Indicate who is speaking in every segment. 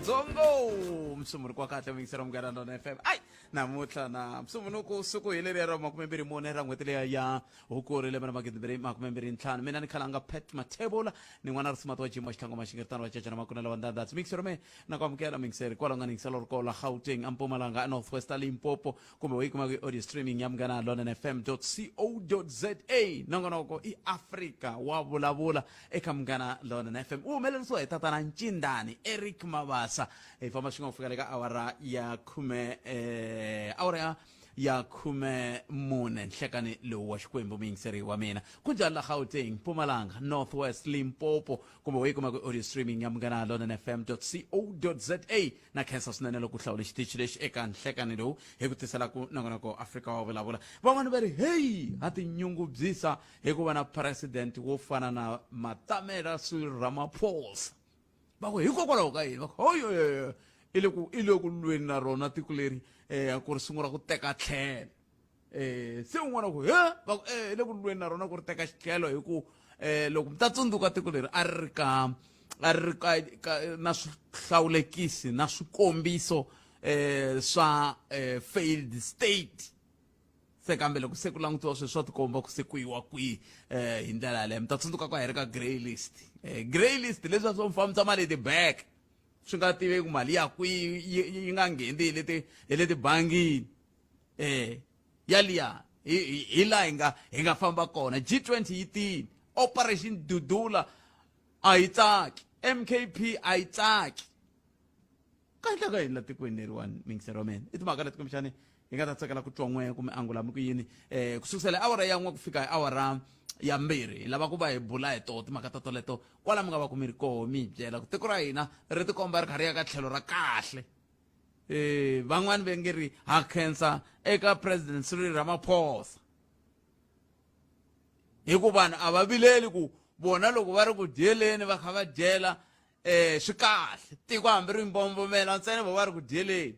Speaker 1: Afrika-Dzongo msumbunuko wa kahle muyingiseri wa Munghana Lona FM. Ai namuntlha na msumbunuko siku hi leriya ra 24 ra n'hweti leya ya Hukuri lembe ra 2025. Mina ni khalanga Pat Mathebula ni n'wana risimati wa Jim wa Xitlhango Maxingeritano wa Cacana Makunela wa Ndandhatsi. Muyingiseri wa mina na ku amukela muyingiseri kwalaho nga ni yingisela ri kona Gauteng, a Mpumalanga, a North West, a Limpopo kumbe u yi kuma ku audio streaming ya Munghana Lona FM co za. Nongonoko i Afrika wa vulavula eka Munghana Lona FM, wu humelerisiwa hi tatana Ncindani Eric Mabasa. Hi famba swin'we ku fika le ka awara ya khume, awara ya 14 nhlekani lowu wa Xikwembu. Muyingiseri wa mina, ku njhani la Gauteng, Mpumalanga, North West, Limpopo kumbe u yi kuma ku audio streaming ya Munghana Lona FM co za? Na khensa swinene loko u hlawule xitichi lexi eka nhlekani lowu hi ku tisela ku nongonoko Afrika wa vulavula. Van'wani va ri heyi, ha tinyungubyisa hi ku va na president wo fana na Matamela Cyril Ramaphosa. Va ku hikokwalaho ka yini? Va ku hoyoyoyo, i le ku lweni na rona tiko leri ku ri sungula ku teka tlhelo. Se un'wana ku he, va ku i le ku lweni na rona ku ri teka xitlhelo, hi ku loko mi ta tsundzuka tiko leri a ri ri ka a ri ri ka na swihlawulekisi na swikombiso swa failed state. Se kambe loko se ku langutiwa sweswi swa tikomba ku se ku yiwa kwihi hi ndlela yaleyo. Mi ta tsundzuka ku a hi ri ka grey list, grey list leswi a swo fambisa mali ti-back swi nga tiveki mali ya kwihi, yi nga ngheni hi le tibangini yaliya hi laha hi nga famba kona. G20 yi tini, Operation Dudula a yi tsaki, MKP a yi tsaki. Ka endleka ka yini la tikweni leriwani? Mingisero wa mina, i timhaka leti kumbexani hi nga ta tsakela ku twa n'we kumbe angula mi ku yini ku sukusela awara ya 1 ku fika hi awara ya 2. Hi lava ku va hi bula hi toho timhaka ta toleto kwala mi nga va ku mi ri koho, mi hi byela ku tiko ra hina ri tikomba ri kha ri ya ka tlhelo ra kahle. Van'wani va nge ri ha khensa eka President Cyril Ramaphosa, hi ku vanhu a va vileli ku vona loko va ri ku dyeleni va kha va dyela swi kahle tiko hambi ri mbombomela ntsena vo va ri ku dyeleni.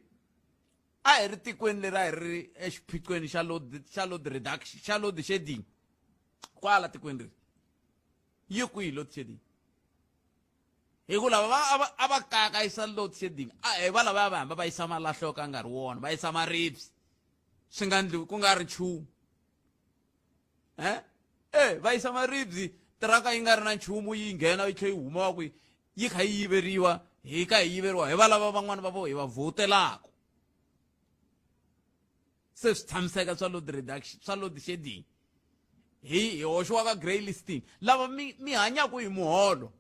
Speaker 1: A hi ri tikweni leri a hi ri exiphiqweni xa load reduction, xa load shedding kwala tikweni leri. Yi kwihi load shedding? Hi ku lava va a va kayakayisa load shedding a hi va lava va hamba va yisa malahlo yo ka nga ri wona, va yisa maribye swi nga ndliwi ku nga ri nchumu, va yisa maribye tiraka yi nga ri na nchumu, yi nghena yi tlhela yi huma, va ku yi kha yi yiveriwa. Hi ka hi yiveriwa hi va lava van'wani va vo hi va vhotelaka. Se swi tshamiseka swa load reduction, swa load shedding, hi hoxiwa ka grey listing. Lava mi hanyaka hi muholo,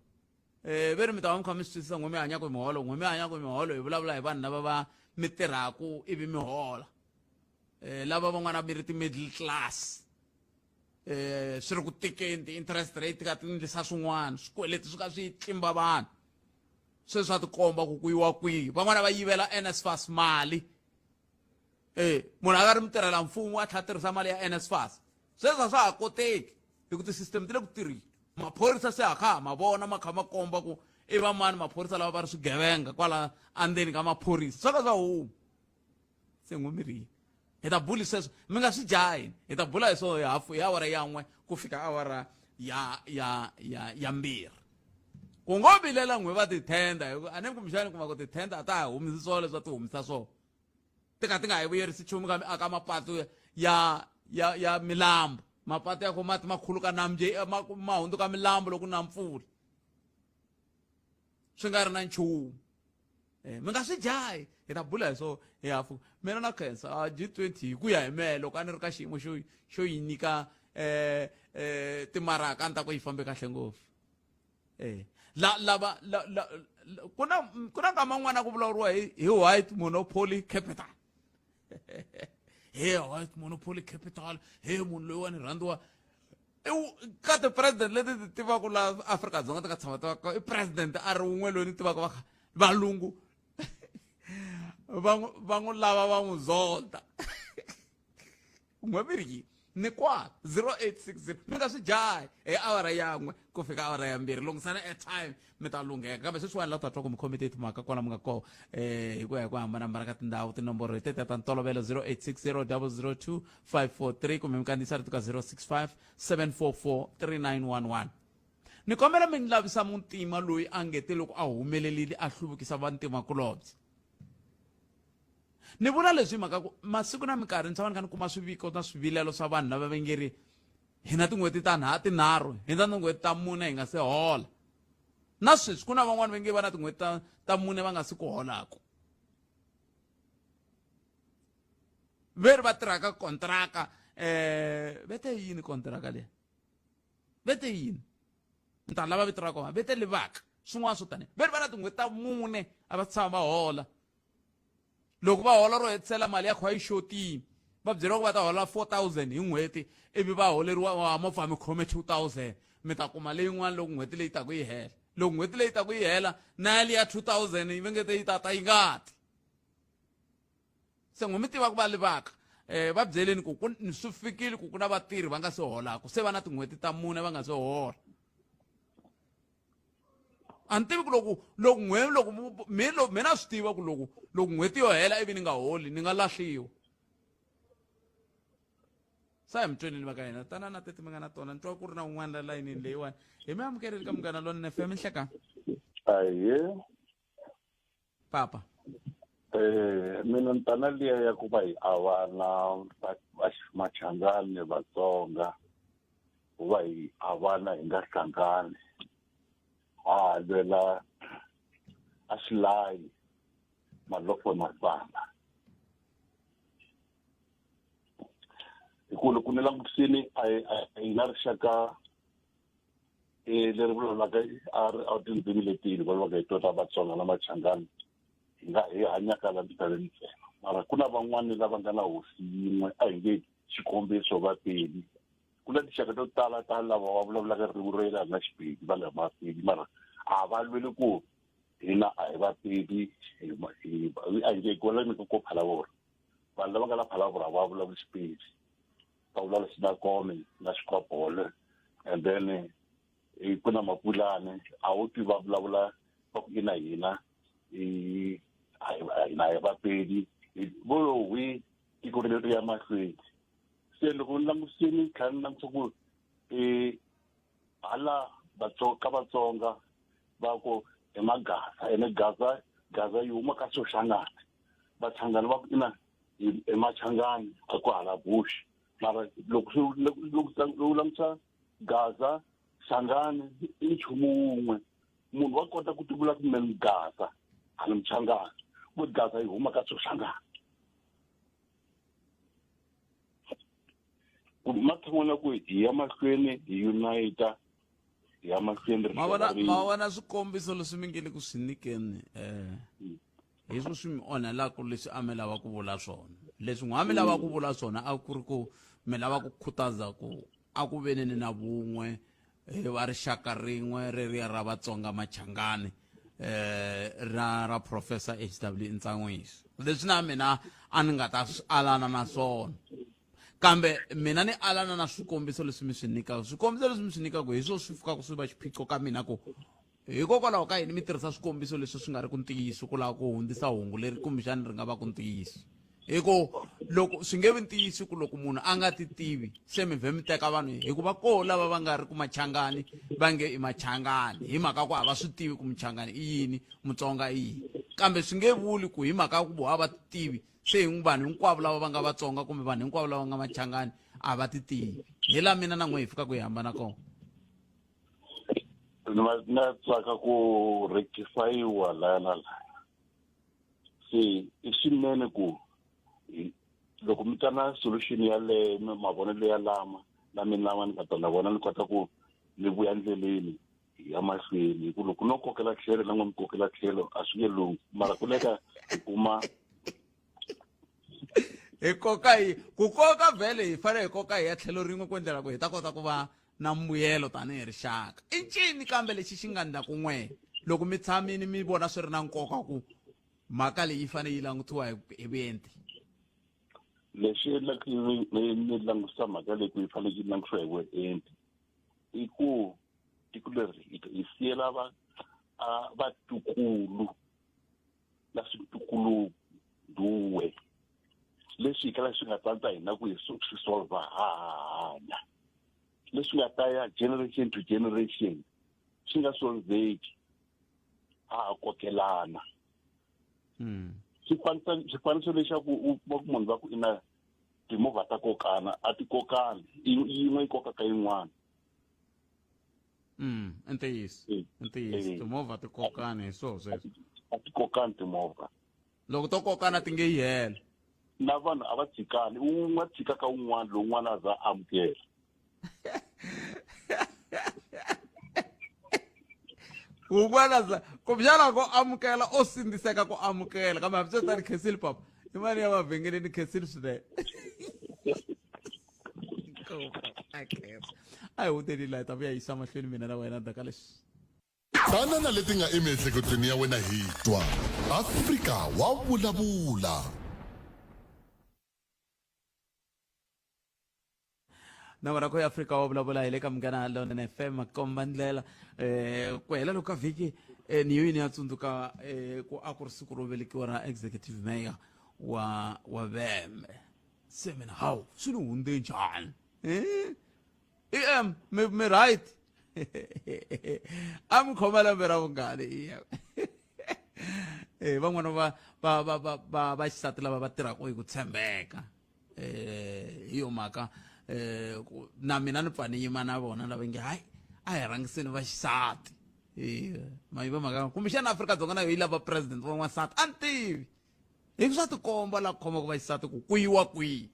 Speaker 1: ve ri mi ta va mi kha mi swi twisisa n'we mi hanyaka hi muholo, n'we mi hanyaka hi miholo. Hi vulavula hi vanhu lava va mi tirhaku ivi mi hola, lava van'wana mi ri ti-middle class, swi ri ku tikeni, ti-interest rate ka ti ndlisa swin'wana, swikweleti swi ka swi tlimba vanhu. Sweswi swa tikomba ku ku yiwa kwihi. Van'wana va yivela NSFAS mali. Munhu a nga ri mutirhela mfumo a tlhela tirhisa mali ya NSFAS. Sweswi a swa ha koteki hi ku ti-system ti le ku tirheni. Maphorisa se ha kha ha ma vona ma kha ma komba ku i vamani maphorisa lava va ri swigevenga kwala andzeni ka maphorisa, swa ka swa huma. Se n'wi mi ri hi ta bula sweswo, mi nga swi jahi, hi ta bula hi swona hi hafu hi awara ya 1 ku fika awara ya 2. Ku ngo vilela n'we va tithenda, hi ku a ni kumbexani kuma ku tithenda a ta ha humisi swona leswi va ti humisa swona, ti ka ti nga hi vuyerisi nchumu ka aka mapatu ya milambu, mapatu ya ku mati ma khuluka namje ma hundzuka milambu loko na mpfula, swi nga ri na nchumu. Mi nga swi jahi, hi ta bula hi swo hi hafu. Mina na khensa a G20 hi ku ya hi mehe loko a ni ri ka xiyimo xo yi nyika timaraka, a ni ta ku yi fambe kahle ngopfu. La lava la, la, la, ku na nkama n'wana ku vulavuriwa hi white monopoly capital, he white monopoly capital, he munhu loyiwani rhandziwa ka ti-president leti ti tivaka la Afrika-Dzonga ti nga tshama ti va i president a ri wun'we loyi ni tivaka va valungu va n'wi lava va n'wi zonda. N'we mi ri yini ni kwala 0860? Mi nga swi jahi hi awara ya 1 ku fika awara ya 2. Lunghisana airtime mi ta lungheka. Kambe sweswiwani la ta twa ku mi khome timhaka kwala mi nga kona hi ku ya hi ku hambanahambana ka tindhawu. Tinomboro hi tetiya ta ntolovelo, 0860 002 543, kumbe mi kandziyisa rito ka 065 744 3911. Ni kombela mi ni lavisa muntima loyi a nge te loko a humelerile a hluvukisa vantimakulobye. Ni vula leswi hi mhaka ku masiku na minkarhi ni tshama ni kha ni kuma swiviko na swivilelo swa vanhu lava va nge ri hi na tin'hweti ta tinharhu hi na tin'hweti ta mune hi nga se hola. Na sweswi ku na van'wani va nge va na tin'hweti ta mune va nga si ku holaku. Ve ri va tirhaka kontraka ve te yini kontraka leyi? Ve te yini? Ni ta lava vito ra kona. Ve te livaka swin'wana swo tani. Ve ri va na tin'hweti ta mune a va tshama va hola. Loko va hola ro hetisela mali ya kha yi xotini va byeriwa ku va ta hola 4000 hi n'hweti ivi va holeriwa mo pfa mi khome 2000 mi ta kuma leyin'wana loko n'hweti leyi taku yi hela. Loko n'hweti leyi taku yi hela na yaliya 2000 yi va nge te yi ta ta yi nga ti. Se n'wi mi tiva ku va livaka va byeleni ku ku swi fikile ku ku na vatirhi va nga se holaku se va na tin'hweti ta mune va nga se hola. A ni tivi ku loko loko n'hwe loko mi loko mina swi tiva ku loko loko n'hweti yo hela ivi ni nga holi ni nga lahliwa. Sa hi mi twenini va ka hina tana na teti mi nga na tona ni twa ku ri na un'wana la layinini leyiwani hi mi amukeleli ka Munghana Lonene FM nhlekani.
Speaker 2: Ahee.
Speaker 1: Papa.
Speaker 2: Mina ni ta na liya ya ku va hi avana Machangani Vatsonga ku va hi avana hi nga hlangani ha ha lwela a swilayi malofo ma fana hi ku loko ni langutisini a hi na rixaka leri vulavulaka a tindzimi leti hi vulavulaka hi tona Vatsonga na Machangani hi nga hi hanyaka la misaveni ntsena mara ku na van'wani lava nga na hosi yin'we a hi nge xikombiso Vapedi ku na tinxaka to tala ta lava va vulavulaka ririmi ro yelana na Xipedi va nga Mapedi mara a va lweli ku hina a hi Vapedi a hi nge kwalani ko Phalaborwa vanhu lava nga la Phalaborwa va vulavula Xipedi va vulavula Xinakome na Xikwabole and then ku na Mapulane a wu twi va vulavula va ku ina hina hina hi Vapedi vo lo hwi tiko ri ya mahlweni se loko ni langutisini tlhela ni langutisa ku hala ka Vatsonga va ku i Magaza ene Gaza Gaza yi huma ka Soshangana Vachangani va ku ina i Machangani a ku hala Bush mara loko swi loko langutisa Gaza Shangani i nchumu wun'we munhu wa kota ku tivula ku mina ni Gaza a ni Muchangani ku Gaza yi huma ka Soshangana ku matshan'wini ya ku hi ya mahlweni hi unite hi ya mahlweni
Speaker 1: ma vona ma vona swikombiso leswi mi nge le ku swi nyikeni hi swo swi mi onhelaka leswi a mi lava ku vula swona leswi n'wa mi lava ku vula swona a ku ri ku mi lava ku khutaza ku a ku veneni na vun'we va rixaka rin'we reriya ra Vatsonga Machangani ra Professor HW Ntsan'wisi leswi na mina a ni nga ta swi alana na swona kambe mina ni alana na swikombiso leswi mi swi nyikaka swikombiso leswi mi swi nyikaka hi swo swi fikaka swi va xiphiqo ka mina ku hikokwalaho ka yini mi tirhisa swikombiso leswi swi nga ri ku ntiyiso ku lava ku hundzisa hungu leri kumbexani ri nga va ku ntiyiso hi ku loko swi nge vi ntiyiso ku loko munhu a nga ti tivi se mi vhe mi teka vanhu hikuva koho lava va nga ri ku machangani va nge i machangani hi mhaka ku a va swi tivi ku muchangani i yini mutsonga i yini kambe swi nge vuli ku hi mhaka ku vo a va ti tivi se vanhu hinkwavo lava va nga vatsonga kumbe vanhu hinkwavo lava nga machangani a va ti tivi hi la mina na n'we hi fikaka hi hambana kona.
Speaker 2: Na tsaka ku rectifyiwa laya na laya se i swinene ku loko mi ta na solution yaleyo mavonelo ya lama na mina lama ni nga ta na vona ni kota ku ni vuya ndleleni hi ya mahlweni hi ku loko no kokela tlhelo na n'we mi kokela tlhelo a swi nge lunghi mara ku leka hi kuma
Speaker 1: hi koka hi ku koka vhele hi fanele hi koka hi ya tlhelo rin'we ku endlela ku hi ta kota ku va na mbuyelo tanihi rixaka i ncini kambe lexi xi nga ndla ku n'we loko mi tshamini mi vona swi ri na nkoka ku mhaka leyi yi fanele yi langutiwa hi vuenti
Speaker 2: lexi endlaka ni langutisa mhaka leyi ku yi fanele yi langutisiwa hi vuenti i ku tiko leri hi siyela va vatukulu na switukulu nduwe leswi hi kala swi nga tsandza hina ku hi swi solva ha hanya leswi nga ta ya generation to generation. swi nga solveki a ha kokelana. Xifaniso lexaku u va ku munhu va ku ina timovha ta kokana, a ti kokani, yin'we yi kokaka yin'wana.
Speaker 1: I ntiyiso, i ntiyiso. Timovha ti kokani hi swoho sweswo.
Speaker 2: A ti kokani timovha.
Speaker 1: Loko to kokana ti nge yi hela.
Speaker 2: Na vanhu a va tshikani, un'we a tshikaka un'wana, lowun'wana a za a amukela.
Speaker 1: Wun'wana za kumbexana ko amukela o sindziseka ku amukela, kambe hambi swi tani khensile papa i mali ya mavhengeleni, khensile swinene. A hi huteni laha, ta vuya yisa mahlweni mina na wena ndzhaku ka leswi.
Speaker 3: Tana na leti nga emiehleketweni ya wena hi twa. Afrika wa vulavula.
Speaker 1: Na wena ko ya Afrika wa vulavula hi le ka Munghana Lonene FM komba ndlela. Ku hela loko ka vhiki, ni yo yini ya tsundzuka ku a ku ri siku ro velekiwa ra executive mayor wa Vhembe. Se mina hawu, swi ni hundze njhani? Em mi right, a mi khoma lembe ra vungani em. Van'wana va xisati lava va tirhaka hi ku tshembeka, hi yo mhaka na mina ni pfa ni yima na vona lava nge hayi, a hi rhangiseni va xisati. Mayiva mhaka kumbexana Afrika-Dzonga na yo yi lava president wa n'wansati, a ni tivi, hi swa tikomba la khomaka va xisati ku kuyiwa kwihi.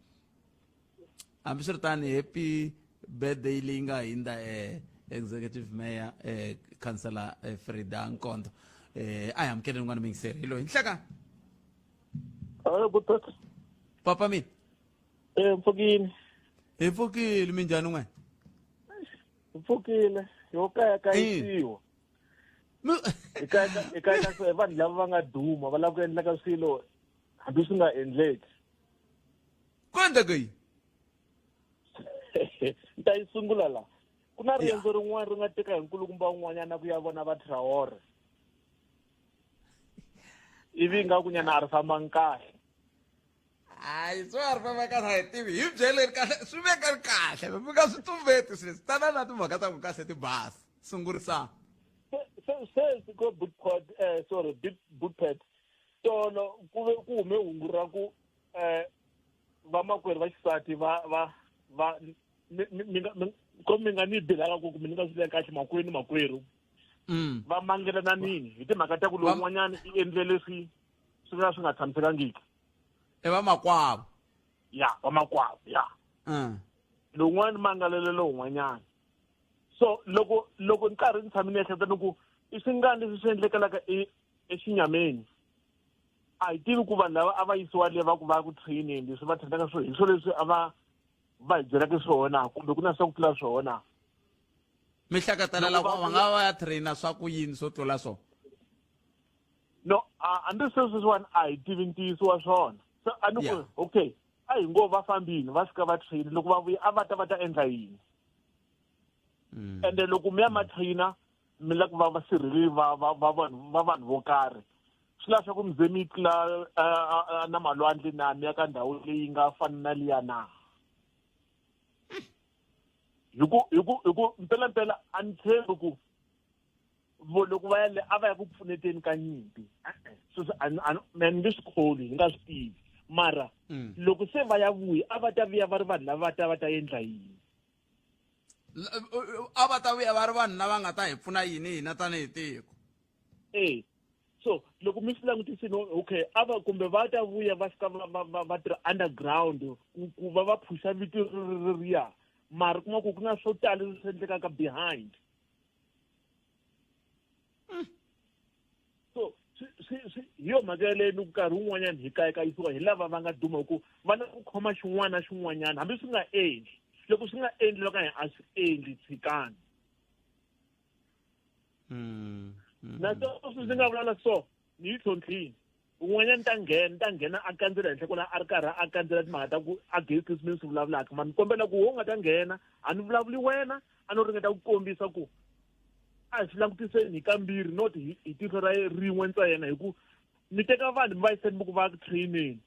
Speaker 1: Hambiswiritano, happy birthday leyi nga hindza executive mayor, councillor Frida Nkondo. A hi amukele n'wana mingiseri hi loyi nhleka.
Speaker 4: Hayi butata.
Speaker 1: Papa mina.
Speaker 4: Mpfukile.
Speaker 1: Hi pfukile, minjhani n'we?
Speaker 4: Mpfukile, yo kaya kayisiwa. Hi kaya hi kaya ka vanhu lava va nga duma va lava ku endlaka swilo hambi swi nga endleki.
Speaker 1: Ku endleka yini?
Speaker 4: Ni ta yi sungula la. Ku na riendzo rin'wana ri nga teka hi nkulukumba un'wanyana ku ya vona va Traore. Ivi nga ku nyana a ri fambangi kahle.
Speaker 1: Hayi, swi a ri famba kahle a hi tivi, hi byeleni kahle swi veka ri kahle, mi nga swi tumbeti swilo leswi. Tana na timhaka ta ku kahle ti basa, sungurisana.
Speaker 4: Sweswi ko Bootpod, sorry, Bootpad, tolo ku ve ku hume hungu ra ku vamakwerhu va xisati va mi ko mi nga ni bilaka ku mi nga swi kahle makwenu makwerhu. Va mangelananini hi timhaka ta ku lowun'wanyana i endle leswi swi nga swi nga tshamisekangiki.
Speaker 1: I vamakwavo.
Speaker 4: Ya, vamakwavo, ya. Lowun'wana mangalele lowun'wanyana. So loko ni karhi ni tshame ni ehleketa ni ku i swingani leswi swi endlekelaka exinyameni. A hi tivi ku vanhu lava a va yisiwa le va ku va ku training, leswi va trainaka swona hi swona leswi a va hi byelaka swona, kumbe ku na swa ku tlula swona.
Speaker 1: Mi hleketela ku va nga va ya trainer swa ku yini swo tlula swona?
Speaker 4: No, hambi sweswi sweswiwani a hi tivi ntiyiso wa swona. So a ni ku okay, a hi ngo va fambini va fika va train, loko va vuya a va ta va ta endla yini? Ende loko mi ya ma trainer mi la ku va vasirheleli va vanhu vo karhi, swi lava swa ku mi ze mi tlula na malwandle na mi ya ka ndhawu leyi nga fana na liya na? Hi ku mpela mpela a ni tshembi ku vo loko va ya le a va ya ku pfuneteni ka nyimpi. Sweswi a ni nge swi kholwi, ni nga swi tivi, mara loko se va ya vuya a va ta vuya va ri vanhu lava va ta va ta endla yini?
Speaker 1: A va ta vuya va ri vanhu lava nga ta hi pfuna yini hina tanihi tiko?
Speaker 4: So loko mi swi langutisini, okay, a va kumbe va ta vuya va fika va tirha underground ku va phusha vito reriya, mara kuma ku ku na swo tala leswi endlekaka behind. So swi hi yo mhaka yaleyo ni ku nkarhi wun'wanyana hi kayakayisiwa hi lava va nga duma, hi ku va na ku khoma xin'wana na xin'wanyana hambi swi nga endli. Loko swi nga endli, loko a swi endli, tshikani. Na sweswi ndzi nga vulavula so ni yi tlhontlhini, un'wanyana ta nghena a kandzela henhla kwala, a ri karhi a kandzela timhaka ta ku against leswi mi swi vulavulaka. Ma ni kombela ku wo nga ta nghena, a ni vulavuli wena, a no ringeta ku kombisa ku a hi swi langutiseni hi kambirhi, not hi tihlo ra rin'we ntsena, hi ku mi teka vanhu mi va yiseni mi ku va training.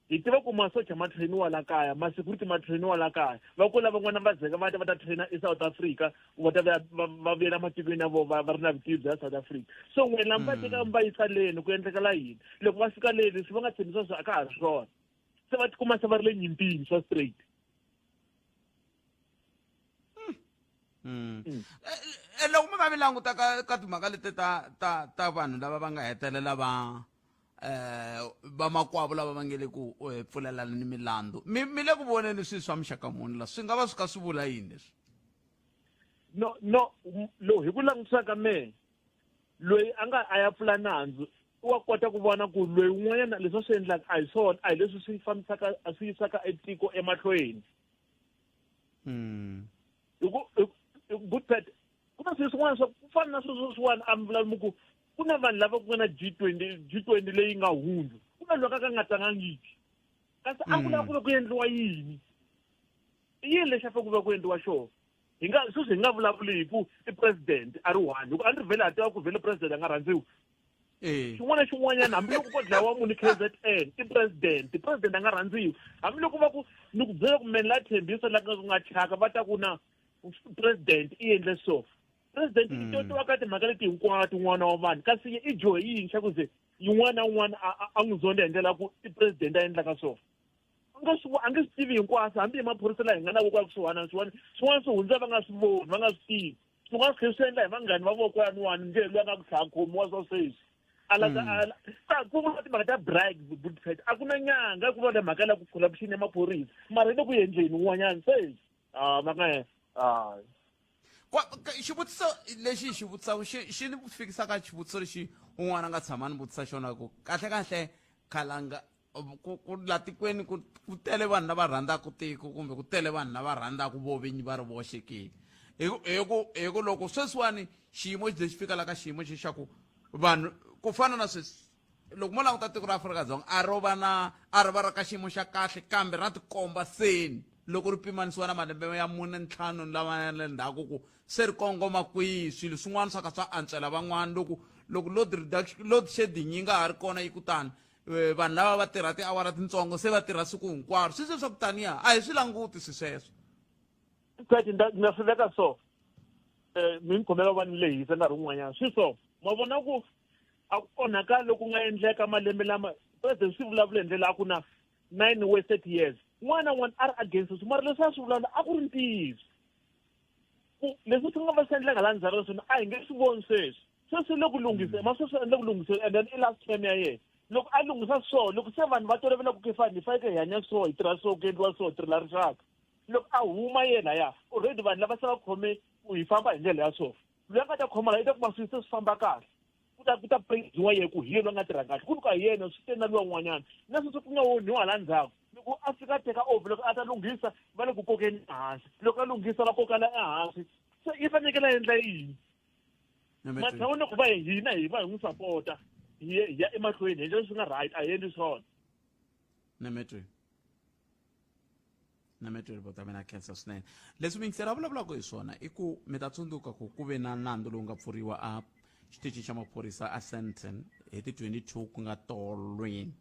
Speaker 4: Hi tiva ku masocha ma trainiwa la kaya, ma security ma trainiwa la kaya. Va kula van'wana va zeka va ta va ta traina eSouth Africa, va ta va va vuyela matikweni ya vona va ri na vutivi bya South Africa. So n'wina mi va teka mi va yisa leni ku endlekela yini? Loko va fika leni leswi va nga tshembisa swona a ka ha ri swona. Se va tikuma se va ri le nyimpini swa straight.
Speaker 1: Loko mi va mi languta ka timhaka leti ta vanhu lava va nga hetelela va vamakwavo lava va nge le ku pfulelana ni milandzu, mi le ku voneni swilo swa muxaka muni la swi nga va swi kha swi vula yini leswi?
Speaker 4: No, no, lo hi ku langutisa ka mehe, loyi a nga a ya pfula nandzu wa kota ku vona ku loyi un'wanyana leswi a swi endlaka a hi swona, a hi leswi swi fambisaka a swi yisaka etiko emahlweni. Hi ku good pet ku na swilo swin'wana swa ku fana na sweswo swin'wana a mi vulavula mi ku ku na vanhu lava ku nga na G20, G20 leyi nga hundza, ku na loyi ka nga tlangangiki, kasi a ku lava ku ve ku endliwa yini, i yini lexi a fanele ku va ku endliwa xona? Hi nga sweswi hi nga vulavuli hi ku i president a ri one, hi ku a ni ri vhele ha tiva ku vhele president a nga rhandziwi. Xin'wana na xin'wanyana, hambiloko ko dlayiwa munhu KZN, i president, president a nga rhandziwi. Hambiloko va ku ni ku byela ku meni la tshembisa la ku nga thyaka, va ta ku na president i endle so. President i totiwa ka timhaka leti hinkwato, n'wana wa vanhu, kasi i dyohe yini xa ku ze yin'wana na un'wana a n'wi zonda hi ndlela ya ku i president a endlaka so? A nge swi tivi hinkwaswo, hambi hi maphorisa laha hi nga na voko ya kusuhana, swin'wana swin'wana swi hundza va nga swi voni, va nga swi tivi. Swin'wana swi tlhela swi endla hi vanghani va voko yaniwani, njhe loyi a nga ku tlhaya khomiwa swa sweswi a la ta ku vula timhaka ta bribe good pet, a ku na nyanga ku vona mhaka la ku corruption ya maphorisa, mara yi le ku endleni un'wanyana sweswi a va nga hayi.
Speaker 1: Xivutiso lexi xi vutisaka xi ni fikisa ka xivutiso lexi un'wana a nga tshama ni vutisa xona, ku kahle kahle khalanga ku la tikweni ku tele vanhu lava rhandzaka tiko kumbe ku tele vanhu lava rhandzaka vo vinyi va ri voxe ke? Hi ku loko sweswiwani xiyimo xi ze xi fika la ka xiyimo xi xa ku vanhu ku fana na sweswi, loko mo languta tiko ra Afrika-Dzonga, a ro va na a ri va ra ka xiyimo xa kahle, kambe ra tikomba seni loko ri pimanisiwa na malembe ya mune, ntlhanu lama ya le ndzhaku, ku se ri kongoma kwihi. Swilo swin'wana swa ka swa antswela van'wana loko load reduction, load shedding yi nga ha ri kona, yi kutani vanhu lava va tirha tiawara tintsongo se va tirha siku hinkwaro, swi swa ku taniya a hi swi languti swi sweswo.
Speaker 4: Kati na swi veka so, mi ni khomela va ni lehisa nkarhi wun'wanyana swi so, ma vona ku a ku onhaka loku nga endleka malembe lama president swi vulavula hi ndlela a ku na 9 wasted years, un'wana na un'wana a ri against sweswo, mara leswi a swi vulavula a ku ri ntiyiso, ku leswi swi nga va swi endleka laha ndzhaku ka swona a hi nge swi voni sweswi. Sweswi le ku lunghisa ma sweswi endle ku lunghisa, and then i last term ya yena loko a lunghisa so, loko se vanhu va tolovela ku ke fani hi fanekele hi hanya so, hi tirha so, ku endliwa so, tirhela rixaka. Loko a huma yena ya already vanhu lava se va khome ku hi famba hi ndlela ya so, loyi a nga ta khoma la i ta kuma swilo se swi famba kahle, ku ta praisiwa yena ku hi yena loyi a nga tirha kahle, ku ni ku a hi yena swi te na luwa un'wanyana na sweswi ku nga onhiwa hala ndzhaku. Loko a fika a teka over, loko a ta lunghisa va le ku kokeni ehansi, loko a lunghisa va kokela ehansi, se i fanekele a endla yini? Matshan'wini ku va hina hi va hi n'wi sapota, hi ya emahlweni hi endla leswi nga right, a hi endli swona.
Speaker 1: Nametweni vota mina, khensa swinene. Leswi miyingiseri a vulavulaka hi swona i ku mi ta tsundzuka ku ku ve na nandzu lowu nga pfuriwa a xitichini xa maphorisa a Sandton hi ti 22, ku nga tolweni.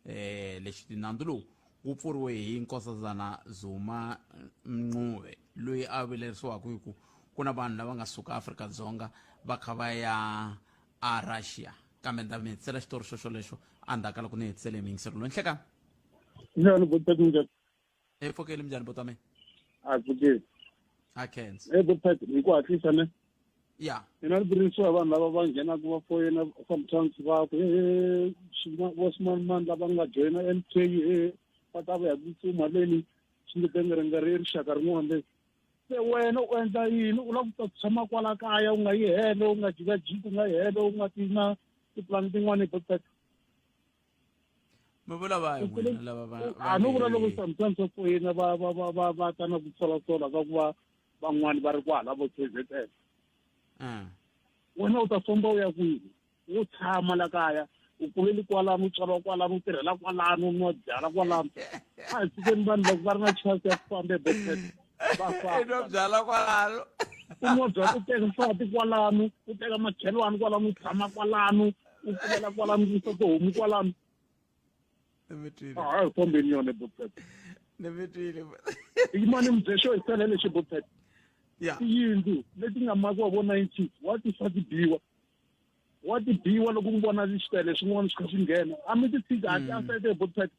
Speaker 1: Lexi nandzu lowu wu pfuriwe hi Nkosazana Zuma Mncube, loyi a vilerisiwaka hi ku ku na vanhu lava nga suka Afrika-Dzonga va kha va ya a Russia. Kambe ni ta mi hetisela xitori xo xolexo endzhaku ka loko ni hetisele miyingiselo loyi. Nhlekani.
Speaker 5: Njhani, Good Njhani?
Speaker 1: Hi pfukeli, minjhani buti wa mina?
Speaker 5: A pfukeli.
Speaker 1: A khensa.
Speaker 5: Good hi ku hatlisa ne.
Speaker 1: Ya.
Speaker 5: Mina ni birisiwa hi vanhu lava va nghenaka va foyina sometimes, va ku he vo swimanimani lava nga joyina MK, he va ta vuya tsutsuma leni, swi nge tengere i rixaka rin'wana leri. Se wena u endla yini? U lava ku ta tshama kwala kaya, u nga yi helo, u nga jikajiki, u nga yi helo, u nga ti na tipulani tin'wani, Good?
Speaker 1: Mi vula va hi n'wina lava va
Speaker 5: A no vula loko sometimes va foyina, va ta na ku solasola ka ku va van'wani va ri kwala vo KZN. Wena u ta famba u ya kwihi? Wo tshama la kaya, u kuleli kwalano, u tswariwa kwalano, u tirhela kwalano, u nwa byala kwalano. A hi tshikeni vanhu loko va ri na chance ya ku famba eBoksburg, va
Speaker 1: famba. I nwa byala kwalano.
Speaker 5: U nwa byala, u teka nsati kwalano, u teka makhelwani kwalano, u tshama kwalano, u pfulela kwalano, u yisa tihomu kwalano.
Speaker 1: Ni mi twile.
Speaker 5: A hi fambeni yona botpet.
Speaker 1: Ni mi twile.
Speaker 5: Yimani mi bye xo hi sele lexi botpet.
Speaker 1: Ya.
Speaker 5: Tiyindlu leti nga makiwa vo 90 wa ti fa ti biwa. Wa ti biwa loko ku vona xitele swin'wana swi kha swi nghena. A mi ti tshiki a ti asete botpet.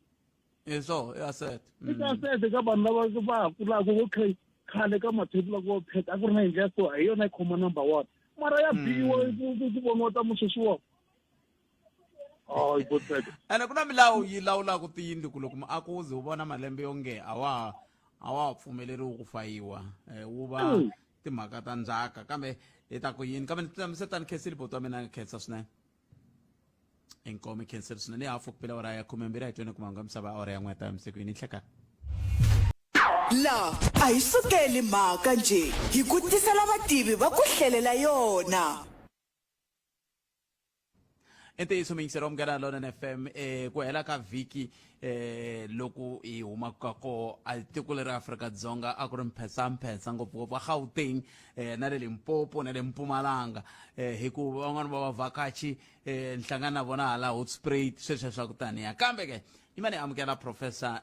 Speaker 1: Hi swo, i asset.
Speaker 5: I ti asete ka vanhu lava va ha kulaka okay khale ka mathebula ku phet a ku ri na yindlu ya so hi yona yi khoma number one. Mara ya biwa ku voniwa ta musweswiwa. Hayi botpet.
Speaker 1: Ene ku na milawu yi lawulaka tiyindlu ku loko muako wu ze wu vona malembe yo nge a wa a wa ha pfumeleriwi ku fayiwa wu va timhaka ta ndzhaka kambe hi ta ku yini kambe se tani khensile buti wa mina khensa swinene inkomu khensile swinene hafu ku pela awara ya 12 a hi tweni ku mahungu ya misava awara ya 1 ta masikwini nhlekani.
Speaker 6: La a hi sukeli mhaka njhe hi ku tisela vativi va ku hlelela yona.
Speaker 1: I ntiyiso muyingiseri wa Munghana Lonene FM ku hela ka vhiki loku hi humaka ka koho a tiko leri Afrika-Dzonga a ku ri mphensamphensa ngopfungopfu a Gauteng na le Limpopo na le Mpumalanga hi ku van'wani va vavhakachi ni hlangana na vona hala Hoedspruit sweswiya swa ku taniya kambe ke yi mane amukela Professor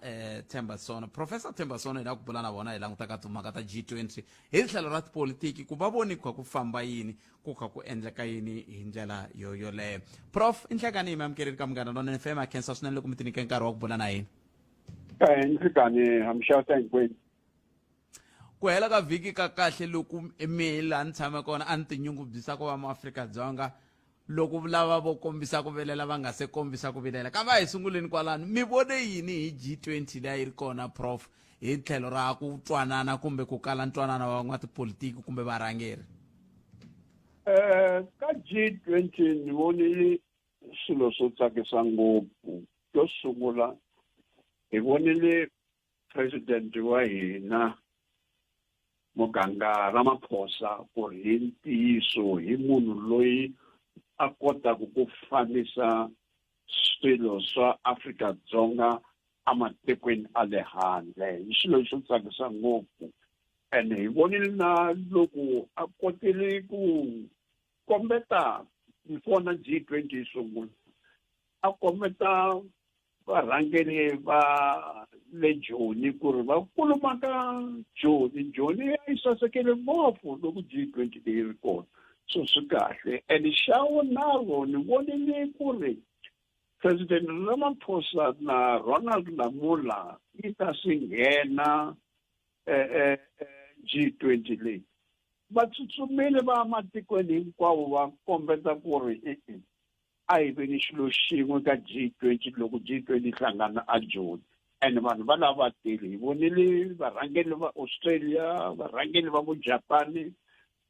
Speaker 1: Themba Sono. Professor Themba Sono hi lava ku bula na vona hi languta ka timhaka ta G20 hi tlhelo ra tipolitiki ku va voni ku kha ku famba yini ku kha ku endleka yini hi ndlela yo yoleyo. Prof i nhlekani hi mi amukeleli ka Munghana Lonene FM. A khensa swinene loko mi ti nyike nkarhi wa ku bula na hina.
Speaker 7: Nhlikani hamxata hinkwenu.
Speaker 1: Ku hela ka vhiki ka kahle loku mi laha ni tshame kona a ni tinyungubyisa ku va muAfrika-Dzonga loko lava vo kombisa ku vilela va nga se kombisa ku vilela kambe a hi sunguleni kwalano mi vone yini hi G20 leyi yi ri kona prof hi tlhelo ra ku twanana kumbe ku kala ntwanano wa van'watipolitiki kumbe varhangeri?
Speaker 7: Ka G20 ni vonile swilo swo tsakisa ngopfu. Xo sungula hi vonile president wa hina Muganga Ramaphosa ku ri hi ntiyiso hi munhu loyi a kotaka ku fambisa swilo swa Afrika-Dzonga ematikweni a le handle. Hi xilo xo tsakisa ngopfu ene hi vonile na loko a kotile ku kombeta before na G20 yi sungula a kombeta varhangeri va le Joni ku ri va kuluma ka Joni. Joni a yi sasekile ngopfu loko G20 leyi ri kona, so swi kahle. And xa vunharhu ni vonile ku ri President Ramaphosa na Ronald Lamola yi ta swi nghena G20 leyi. Va tsutsumile va matikweni hinkwawo va kombeta ku ri e-e a hi veni xilo xin'we ka G20 loko G20 yi hlangana a Joni. And vanhu va lava va tele, hi vonile varhangeri va Australia, varhangeri va vo Japani,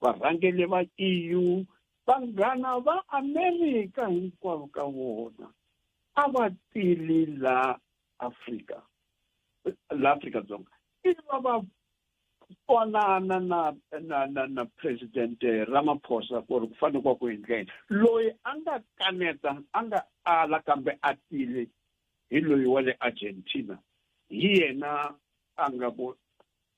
Speaker 7: varhangeri va EU, vanghana va Amerika hinkwavo ka vona a va tile la Afrika, la Afrika-Dzonga. Ivi va va twanana na na na na President Ramaphosa ku ri ku fanele ku va ku endleni. Loyi a nga kaneta, a nga ala kambe a tile hi loyi wa le Argentina, hi yena a nga ku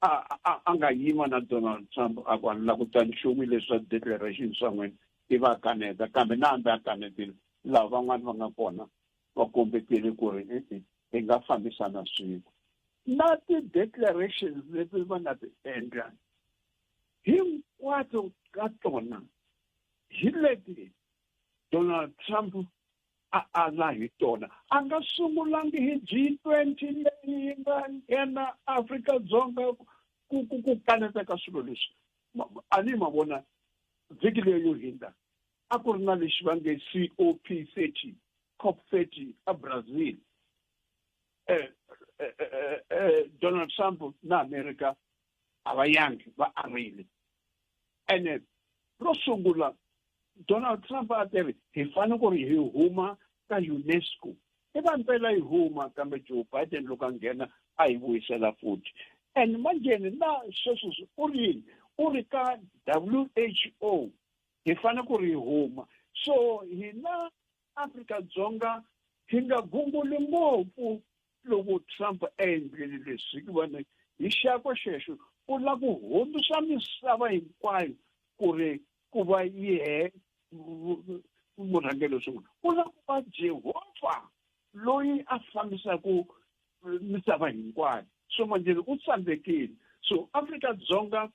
Speaker 7: a a a nga yima na Donald Trump a ku a ni la ku twa nchumu leswi swa declaration swa n'wina, ivi a kaneta. Kambe na hambi a kanetile, lava van'wana va nga kona va kombetele ku ri e-e hi nga fambisana swin'we. Na ti-declarations leti va nga ti endla hinkwato ka tona hi leti Donald Trump a ala hi tona. A nga sungulangi hi G20 leyi yi nga nghena Afrika-Dzonga ku ku ku kaneta ka swilo leswi. A ni ma vona vhiki leyi yo hindza a ku ri na lexi va nge COP30, COP30 a Brazil. Donald Trump na America a va yangi, va arile. Ene ro sungula Donald Trump a teri hi fanele ku ri hi huma ka UNESCO. I va mpela yi huma, kambe Joe Biden loko a nghena a yi vuyisela futhi. And manjheni na sweswi u ri yini? U ri ka WHO hi fanele ku ri hi huma. So hina Afrika-Dzonga hi nga gunguli ngopfu loko Trump a endlile leswi, hikuva ni hi xakwe xexo u lava ku hundzisa misava hinkwayo ku ri ku va yehe murhangeri wo sungula. U lava ku va Jehovha. loyi a fambisaka misava hinkwayo. So manjhe u tsandzekile. So Afrika-Dzonga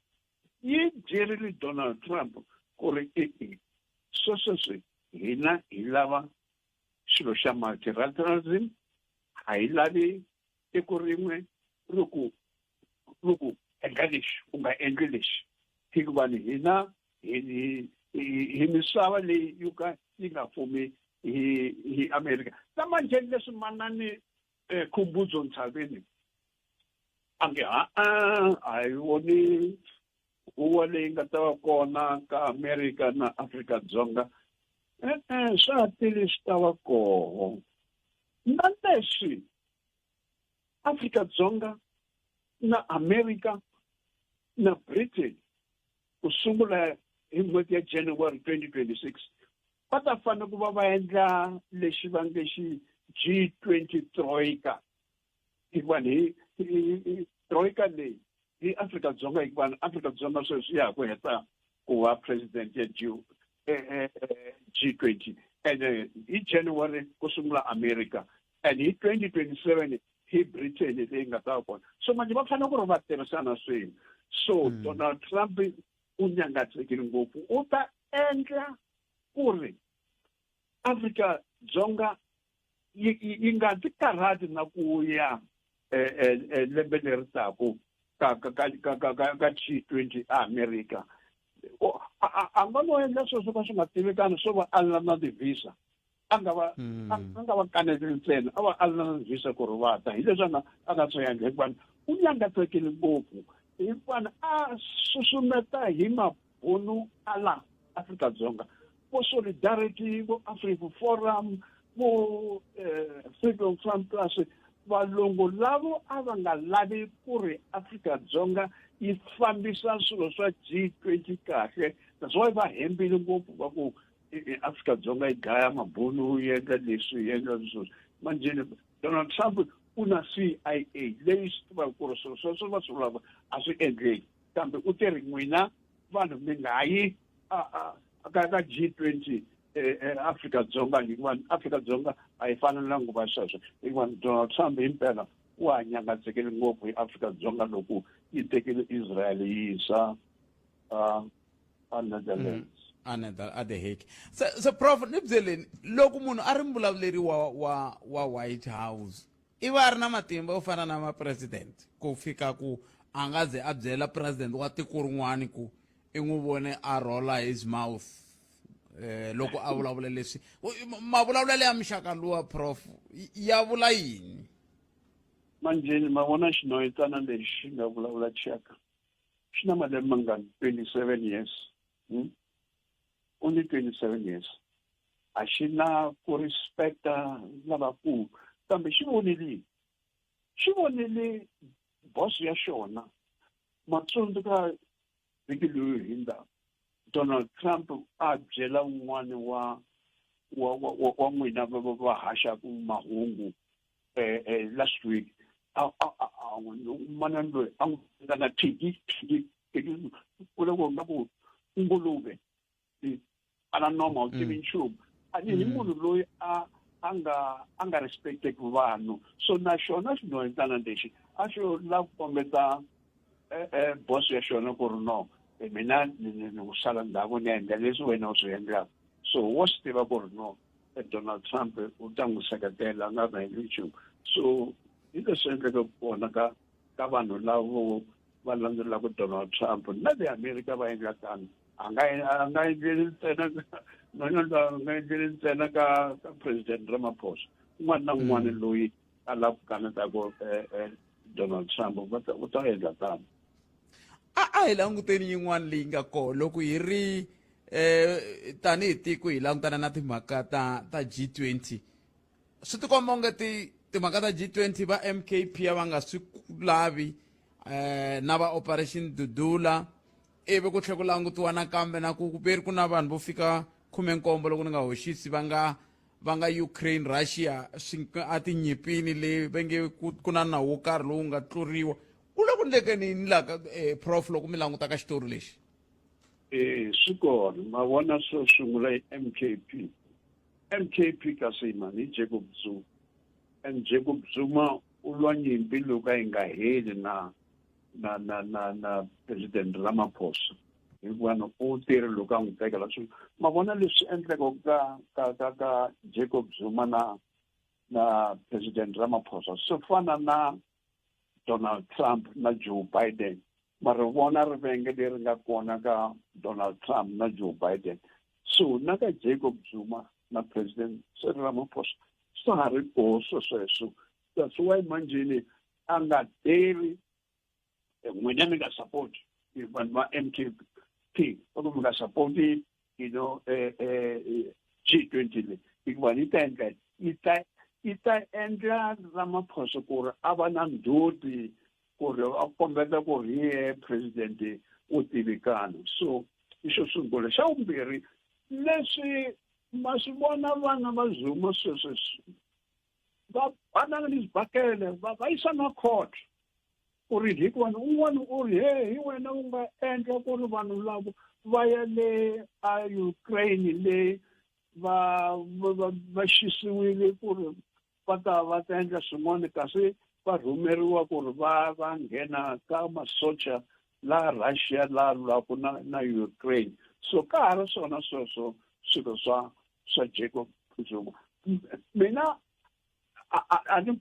Speaker 7: yi byerile Donald Trump ku ri e-e, so sweswi hina hi lava xilo xa multilateralism, a hi lavi tiko rin'we ri ku ri ku endla lexi u nga endli lexi, hikuva ni hina hi hi misava leyi yo ka yi nga fumi hi hi America. Ta manjhe leswi manani Khumbudzo Ntshavheni a nge ha a hi voni huwa leyi nga ta va kona ka America na Afrika-Dzonga, e-e, swa ha tele swi ta va koho. Na leswi Afrika-Dzonga na America na Britain ku sungula hi n'hweti ya January 2026 va ta fanele ku va va endla lexi va nge xi G20 Troika, hikuva hi Troika leyi hi Afrika-Dzonga, hikuva Afrika-Dzonga sweswi ya ha ku heta ku va president ya G G20, and hi January ku sungula America, and hi 2027 hi Britain leyi nga ta va kona. So manje va fanele ku ri va tirhisana swin'we. So Donald Trump u nyangatsekile ngopfu, u ta endla ku ri Afrika-Dzonga yi nga ti karhati na ku ya lembe leri taku ka ka ka ka ka ka ka G20 eAmerika. A nga no endla sweswo ka swi nga tivekani swo va alela na ti-visa, a nga va a nga va kaneteli ntsena, a va alela na ti-visa ku ri va ta. Hi leswi a nga swi endla, hikuva u nyangatsekile ngopfu, hikuva a susumeta hi mabunu a la Afrika-Dzonga, vo Solidarity, vo Africa Forum, vo Freedom Front Plus, valungu lavo a va nga lavi ku ri Afrika-Dzonga yi fambisa swilo swa G20 kahle. That's why va hembile ngopfu va ku Afrika-Dzonga yi dlaya mabunu, yi endla leswi, yi endla leswi. Manjhe Donald Trump u na CIA leyi swi tivaka ku ri swilo sweswo va swi vulaka a swi endleki, kambe u te ri n'wina vanhu mi nga yi ka ka G20 Afrika-Dzonga, hikuva Afrika-Dzonga a yi fanelangi ku va sweswo, hikuva Donald Trump himpela wa ha nyangatsekile ngopfu hi Afrika-Dzonga loko yi tekile Israel yi yisa a Netherlands.
Speaker 1: A Netherlands, a The Hague. So prof, ni byeleni, loko munhu a ri muvulavuleri wa wa wa White House, i va a ri na matimba yo fana na ma president, ku fika ku a nga ze a byela president wa tiko rin'wani ku i n'wi vone a rolla his mouth loko a vulavula leswi, mavulavulelo ya muxaka luwa, prof, ya vula yini?
Speaker 7: Manjheni ma vona xinoyitana lexi xi nga vulavula cheka xi na malembe mangani? 27 years. Only 27 years, a xi na ku respecta lavakulu, kambe xi vonile, xi vonile boss ya xona. Matsundzuka vhiki loyi hindza Donald Trump a byela un'wana wa wa wa wa n'wina va va haxaku mahungu last week, a a a manani loyi a n'wi vitana thiki thiki thiki, u le ku nga ku nguluve a na noma u tivi nchumu, a ni hi munhu loyi a a nga respecteki vanhu. So na xona xinhwanyetana lexi a xo lava ku kombeta boss ya xona ku ri no, mina ni ku sala ndzhaku, ni endla leswi wena u swi endlaka. So wo swi tiva ku ri no, Donald Trump u ta n'wi seketela, a nga va endli nchumu. So hi leswi endleke kona ka ka vanhu lavo va landzelelaka Donald Trump na le America va endla tano. A nga endleli ntsena nhwanyana, a nga endleli ntsena ka ka President Ramaphosa, un'wana na un'wana loyi a lava ku kanetaka Donald Trump u ta endla tano.
Speaker 1: A hi languteni yin'wana leyi nga kona loko hi ri tanihi tiko hi langutana na timhaka ta G20. Swi tikomba onge ti timhaka ta G20 va MKP a va nga swi lavi, na va Operation Dudula, ivi ku tlhela ku langutiwa nakambe na ku veri ku na vanhu vo fika 17, loko ni nga hoxisi, va nga Ukraine, Russia, swi a tinyimpini leyi va nge ku na nawu wo karhi lowu nga tluriwa. Ku le ku ndlekeni yini la ka prof, loko mi languta ka xitori lexi?
Speaker 7: Swi kona, ma vona, swo sungula i MKP. MKP kasi mani i Jacob Zuma. And Jacob Zuma u lwa nyimpi loko a yi nga heli na na na na na President Ramaphosa hikuva ni u tirhe loko a n'wi tekela swilo ma vona leswi endleka ka ka ka ka Jacob Zuma na na President Ramaphosa swi fana na Donald Trump na Joe Biden ma ri vona rivenge leri nga kona ka Donald Trump na Joe Biden so na ka Jacob Zuma na President Cyril Ramaphosa swa ha ri koho sweswo that's why manjheni a nga deri n'wina mi nga support vanhu va MKP va ku mi nga support you know eh, eh, G20 leyi hikuva yi ta endla yi ta yi ta endla Ramaphosa ku ri a va na ndzhuti ku ri a kombeta ku ri hi ye president wo tivikana so i xo sungula xa vumbirhi leswi ma swi vona vana va Zuma sweswi va banana ni xibakele va va yisa na court ku ri hikuva un'wana u ri he hi wena u nga endla ku ri vanhu lavo va ya le a Ukraine le va va va xisiwile ku ri va ta va ta endla swin'wana kasi va rhumeriwa ku ri va va nghena ka masocha la Russia la lwaka na na Ukraine so ka ha ri swona sweswo swilo swa swa Jacob Zuma mina a ni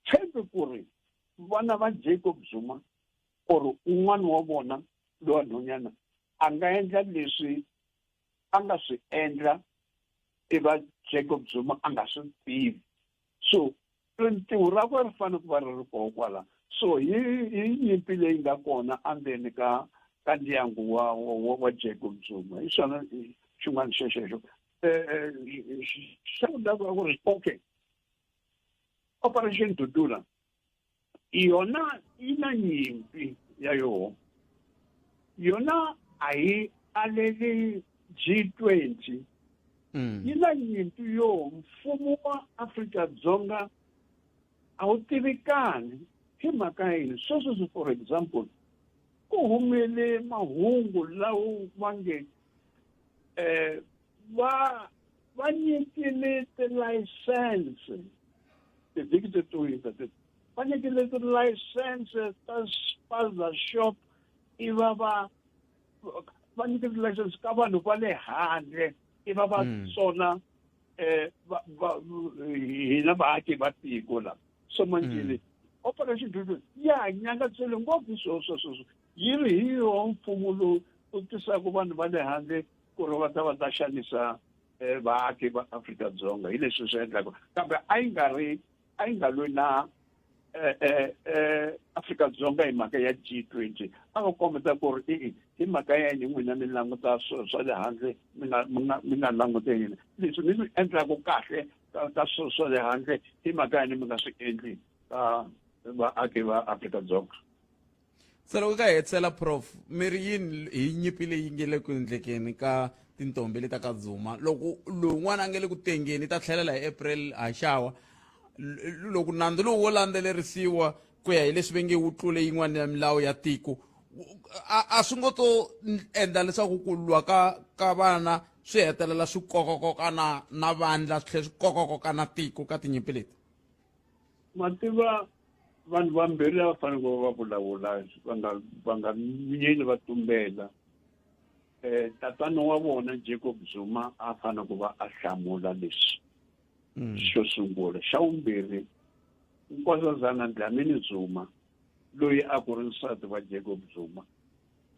Speaker 7: tshembi ku ri vana va Jacob Zuma or un'wana wa vona lowa nhwanyana a nga endla leswi a nga swi endla iva Jacob Zuma a nga swi tivi so rintiho rakwe ri fanele ku va ri ri koho kwala so hi hi nyimpi leyi nga kona endzeni ka ka ndyangu wa wa wa Jacob Zuma hi swona xin'wana xexexo eh, xa ku ku ri okay operation dudula yona yi na nyimpi ya yoho yona a yi aleli G20 yi na nyimpi yo mfumo wa Afrika-Dzonga a wu tivikani hi mhaka yini sweswo for example ku humele mahungu lawo va nge eh va va nyikile tilayisense tivhiki teto hundza teto va nyikile tilayisense ta spaza shop iva va va nyike tilayisense ka vanhu va le handle iva va tsona eh va hina vaaki va tiko la so manjheni operation dudula ya nyangatsele ngopfu swilo sweswo yi ri hi yoho mfumo lowu u tisaka vanhu va le handle ku ri va ta va ta xanisa eh, vaaki va Afrika-Dzonga hi leswi swi endlaka kambe a yi nga ri a yi nga lwi na eh, eh, eh, Afrika-Dzonga hi mhaka ya G20 a va kombeta ku ri i hi mhaka ya yini n'wina mi languta swilo swa le handle mi nga mi nga mi nga languti hina leswi mi swi endlaka kahle ka ka swilo swa le handle hi mhaka yini mi nga swi endli ka vaaki va Afrika-Dzonga
Speaker 1: Se loko ka hetisela prof mi ri yini hi nyimpi leyi nge le ku endlekeni ka tintombi leta ka Zuma loko lowun'wana a nge le ku tengeni ta tlhelela hi April haxawa loko nandzu lowu wo landzelerisiwa ku ya hi leswi ve nge wu tlule yin'wana ya milawu ya tiko a, a swi ngo to endla leswaku ku lwa ka ka vana swi hetelela swi kokakoka na na vandla swi tlhela swi kokakoka na tiko ka tinyimpi leti
Speaker 7: Ma tiva vanhu vambirhi lava faneleke va vulavula va nga va nga miyeli va tumbela eh tatana wa vona Jacob Zuma a fanele ku va a hlamula leswi xo sungula xa vumbirhi Nkosazana Dlamini Zuma loyi a ku ri nsati wa Jacob Zuma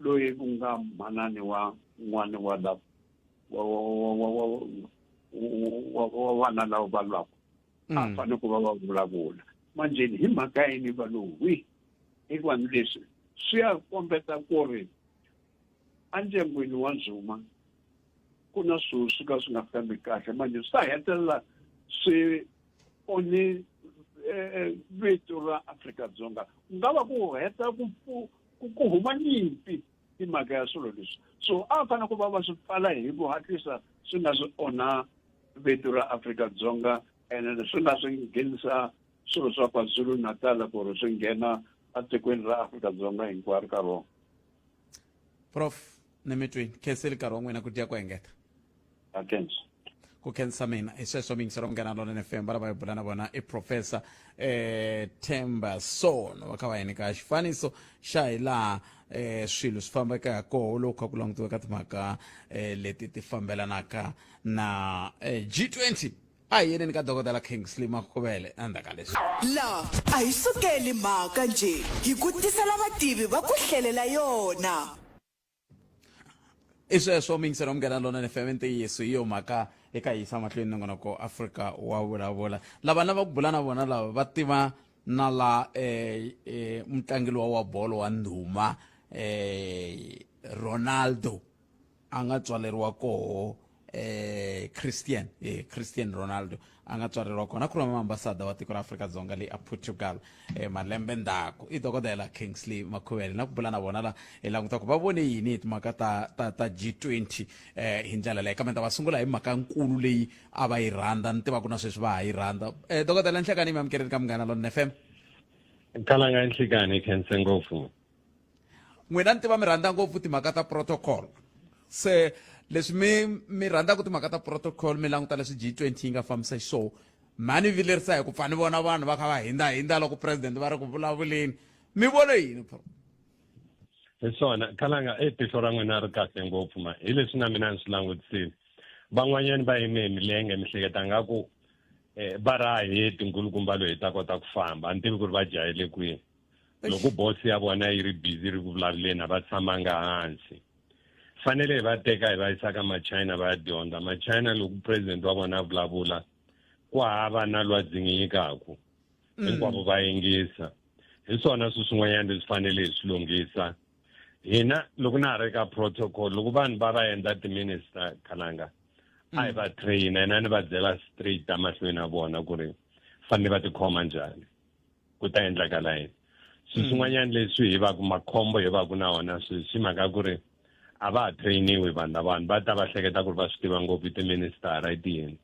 Speaker 7: loyi ku nga manani wa n'wana wa la wa wa wa wa wa wa vana lava va lwaka a fanele ku va va vulavula manjheni hi mhaka yini va lo hwi hikuva ni leswi swi ya kombeta ku ri endyangwini wa Zuma ku na swilo swi ka swi nga fambi kahle manje swi ta hetelela swi onhe vito ra Afrika-Dzonga ku nga va ku heta ku ku huma nyimpi hi mhaka ya swilo leswi so a va fanele ku va va swi pfala hi ku hatlisa swi nga swi onha vito ra Afrika-Dzonga ene swi nga swi nghenisa swilo swa KwaZulu-Natal ku ri swi nghena etikweni ra Afrika-Dzonga hinkwaro ka rona.
Speaker 1: Prof Nemetweni, khenseli nkarhi wa n'wina ku dya ku engeta.
Speaker 7: Akensa.
Speaker 1: Ku khensa mina. Hi sweswo miyingiselo Munghana Lonene FM va lava hi bula na vona i Professor eh Themba Sono va kha va hi nyika xifaniso xa hi laha eh swilo swi fambaka ha koho loko kha ku langutiwa ka timhaka eh leti ti fambelanaka na eh, G20. A hi yeneni ka Dokodela Kingsley Makhuvele endzhaku ka leswi.
Speaker 6: La a hi sukeli mhaka njhe, hi ku tisela vativi va ku hlelela yona.
Speaker 1: I sweswo miyingiselo Munghana Lonene FM ntiyiso hi yo mhaka eka yisa mahlweni nongonoko Afrika wa vulavula. Lava lava ku bula na vona lava va tiva na la eh, eh, mutlangi luwa wa bolo wa ndhuma eh, Ronaldo a nga tswaleriwa koho eh Christian eh Christian Ronaldo a nga tswaleriwa kona ku ri ambassador wa tiko ra Afrika-Dzonga le a Portugal eh malembe ndzhaku i dokodela Kingsley Makhuvele na ku bula na vona la hi languta ku va vone yini hi timhaka ta ta ta G20 eh hi ndlela leyi kambe ta va sungula hi mhaka nkulu leyi a va yi rhandza ni tiva ku na sweswi va ha yi rhandza eh dokodela Nhlekani mi amukeleni ka Munghana Lonene FM.
Speaker 8: Khalanga Nhlekani khense ngopfu.
Speaker 1: N'wina ni tiva mi rhandza ngopfu timhaka ta protocol. Se leswi mi mi rhandzaka timhaka ta protocol mi languta leswi G20 yi nga fambisa xiswona mhani vilerisa hi ku pfa ni vona vanhu va kha va hindza hindza loko president va ri ku vulavuleni mi vone yini pro?
Speaker 8: Hi swona khalanga e tihlo ra n'wina ri kahle ngopfu ma hi leswi na mina ni swi langutisile van'wanyani va yime hi milenge mi hleketa nga ku eh, va ra heti nkulukumba loyi hi ta kota ku famba a ni tivi ku ri va jahele kwini loko bosi ya vona yi ri busy ri ku vulavuleni a va tshamanga hansi fanele hi va teka hi va yisa ka machina va ya dyondza machina loko president wa vona a vulavula ku hava na lwa dzinginyikaku hinkwavo va yingisa hi swona swi swin'wanyana leswi fanele hi swi lunghisa hina loko na ha ri ka protocol loko vanhu va va endla ti-minister khalanga a hi va traina ene a ni va byela straight amahlweni ya vona ku ri fanele va tikhoma njhani ku ta endlakala yini swilo swin'wanyana leswi hi va ku makhombo hi va ku na wona sweswi mhaka ku ri a va ha trainiwi vanhu lavawani va ta va hleketa ku ri va swi tiva ngopfu i tiministara i tiyini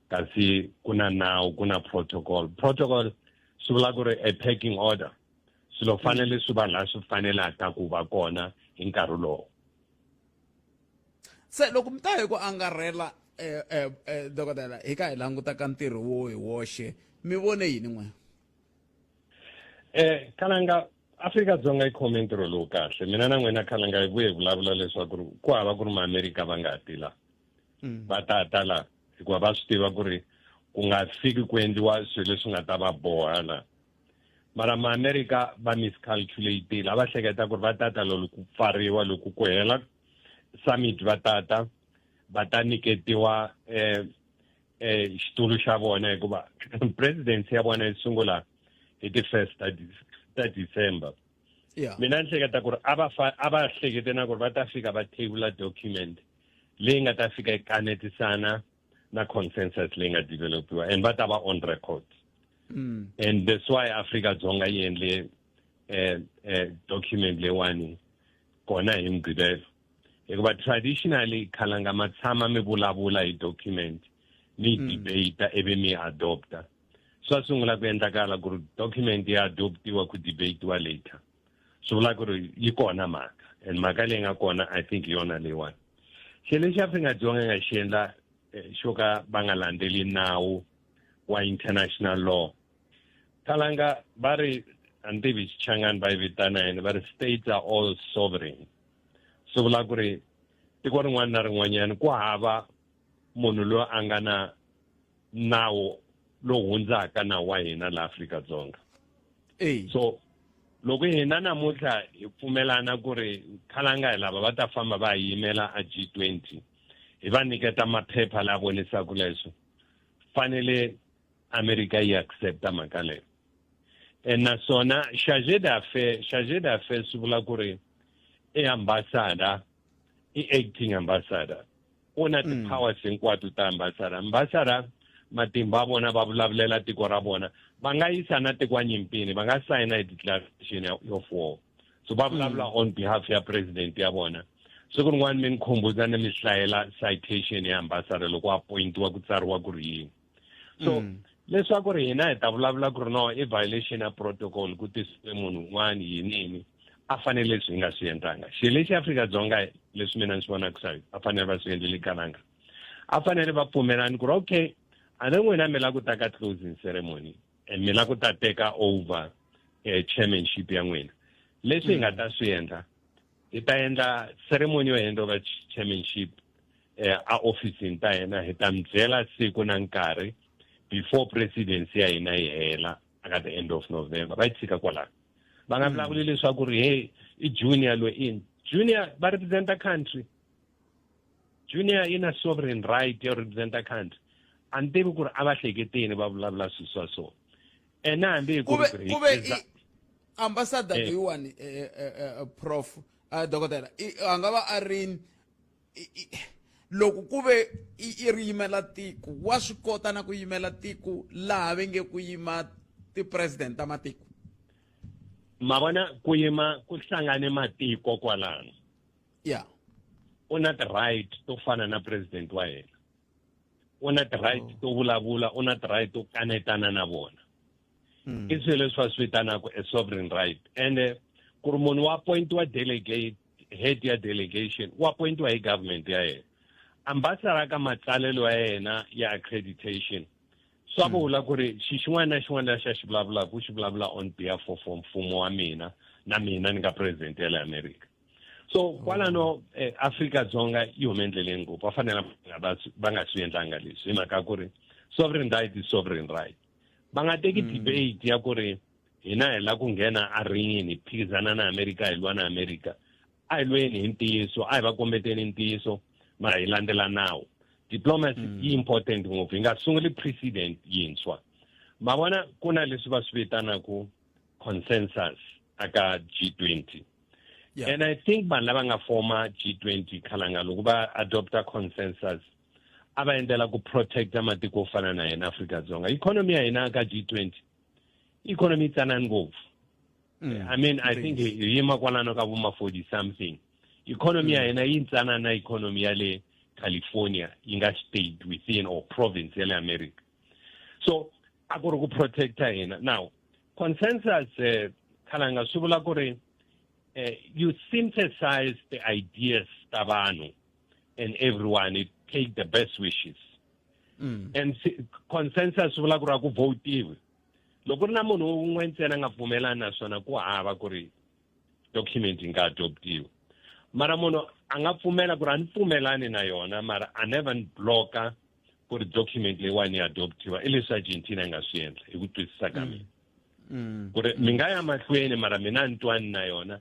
Speaker 8: kasi ku na nawu ku na protocol protocol swi vula ku ri a packing order swilo fanele swi va laha swi fanelaka ku va kona hi nkarhi lowo.
Speaker 1: Se loko mi ta hi ku angarhela eh, eh, eh, dokodela hi ka hi languta ka ntirho wo hi woxe mi vone yini n'we?
Speaker 8: Eh Khalanga Afrika Dzonga yi khome ntirho lowu kahle mina na n'wina Khalanga hi vuye hi vulavula leswaku ri ku hava ku ri Maamerika va nga ti la va ta ta la hikuva va swi tiva ku ri ku nga fiki ku endliwa swilo leswi nga ta va boha la mara Maamerika va miscalculatile a va hleketa ku ri va tata loko ku pfariwa loko ku hela summit va tata va ta nyiketiwa eh eh xitulu xa vona hikuva presidency ya vona yi sungula hi ti-first ta December. Mina ni hleketa ku ri a va a va hlekete na ku ri va ta fika va table document leyi nga ta fika yi kanetisana na consensus leyi nga developiwa and va ta va on record. And that's why Afrika Dzonga yi endle eh, eh, document leyiwani kona hi Mugqivela hikuva traditionally khalanga ma tshama mi vulavula hi document mi debate ivi mi adopta swa sungula ku endlakala ku ri document ya adoptiwa ku debatiwa later swi vula ku ri yi kona mhaka and mhaka leyi nga kona I think hi yona leyiwani xilo lexi Afrika-Dzonga yi nga xi endla xo ka va nga landzeli nawu wa international law khalanga va ri a ni tivi xichangani va yi vitana yini va ri states are all sovereign swi vula ku ri tiko rin'wana na rin'wanyana ku hava munhu loyi a nga na nawu lowu hundzaka nawu wa hina la Afrika-Dzonga so loko hina namuntlha hi pfumelana ku ri khalanga hi lava va ta famba va yimela a G20 hi va nyiketa maphepha la vonisaka leswo fanele America yi accepta mhaka leyo and naswona chargé d'affaires chargé d'affaires swi vula ku ri i ambassador i acting ambassador u na ti-powers hinkwato ta ambassador ambassador matimba ya vona va vulavulela tiko ra vona va nga yisa na tiko enyimpini va nga sayina hi declaration of war so va vulavula on behalf ya president ya vona siku rin'wana mi ni khumbuza ni mi hlayela citation ya ambassador loko appointiwa ku tsariwa ku ri yini so leswaku ri hina hi ta vulavula ku ri no i violation ya protocol ku tisiwe munhu un'wana yini yini a fanele leswi hi nga swi endlanga xilo lexi Afrika-Dzonga leswi mina ni swi vonaka swa a fanele va swi endlile kalanga A fanele va pfumelani ku ri okay, a ni n'wina mi la ku ta ka closing ceremony and mi la ku ta teka over eh, chairmanship ya n'wina. Leswi hi nga ta swi endla, hi ta endla ceremony yo hand over chairmanship eh, a ofisini ta hina, hi ta mi byela siku na nkarhi before presidency ya hina yi hela aka the end of November. Va yi tshika kwalano, va nga vulavuli leswaku ri hey, i junior loyi in junior va representa country. Junior i na sovereign right yo representa country. A ni tivi ku ri a va hleketeni va vulavula swilo swa so. Ene hambi hi ku
Speaker 1: ri kuve ambassador loyiwani, prof, dokotela, a nga va a ri loko ku ve i ri yimela tiko, wa swi kota na ku yimela tiko laha ve nge ku yima ti-president ta matiko?
Speaker 8: Ma vona, ku yima ku hlangane matiko kwalano, u na ti-right to fana na president wa hina, u na ti-right to vulavula, u na ti-right to kanetana na vona. I swilo leswi va swi vitanaka a sovereign right. Ende ku ri munhu wa appointiwa delegate, head ya delegation u appointiwa hi government ya yena. Ambassador ka matsalelo ya yena ya accreditation swa vula ku ri xi xin'wana na xin'wana lexi a xi vulavulaka, u xi vulavula on behalf of mfumo wa mina, na mina ni nga president ya le America. So kwalano Afrika Dzonga yi hume endleleni ngopfu. Va fanele va nga swi endlanga leswi, hi mhaka ku ri sovereign right is sovereign right. Va nga teki debate ya ku ri hina hi lava ku nghena a ringini hi phikizana na America, hi lwa na America. A hi lweni hi ntiyiso, a hi va kombeteni ntiyiso, mara hi landzela nawu. Diplomacy yi important ngopfu, hi nga sunguli president yintshwa. Ma vona, ku na leswi va swi vitanaku consensus aka G20. And I think vanhu lava nga forma G20, khalanga, loko va adopta consensus, a va endlela ku protecta matiko yo fana na hina Afrika Dzonga. Economy ya hina ka G20, economy yi tsanani ngopfu. I mean, I think hi yima kwalano ka vo ma 40 something. Economy ya hina yi ntsana na economy ya le California, yi nga state within or province ya le America. So a ku ri ku protecta hina. Now consensus, khalanga, swi vula ku ri you synthesize the ideas ta vanhu and everyone, you take the best wishes. And consensus swi vula ku ri a ku votiwi. Loko ku ri na munhu wun'we ntsena a nga pfumelani na swona, ku hava ku ri document yi nga adoptiwa. Mara munhu a nga pfumela ku ri a ni pfumelani na yona, mara a never ni blocka ku ri document leyiwani yi adoptiwa. I leswi Argentina yi nga swi endla, hi ku twisisa ka mina, ku ri mi nga ya mahlweni, mara mina a ni twani na yona.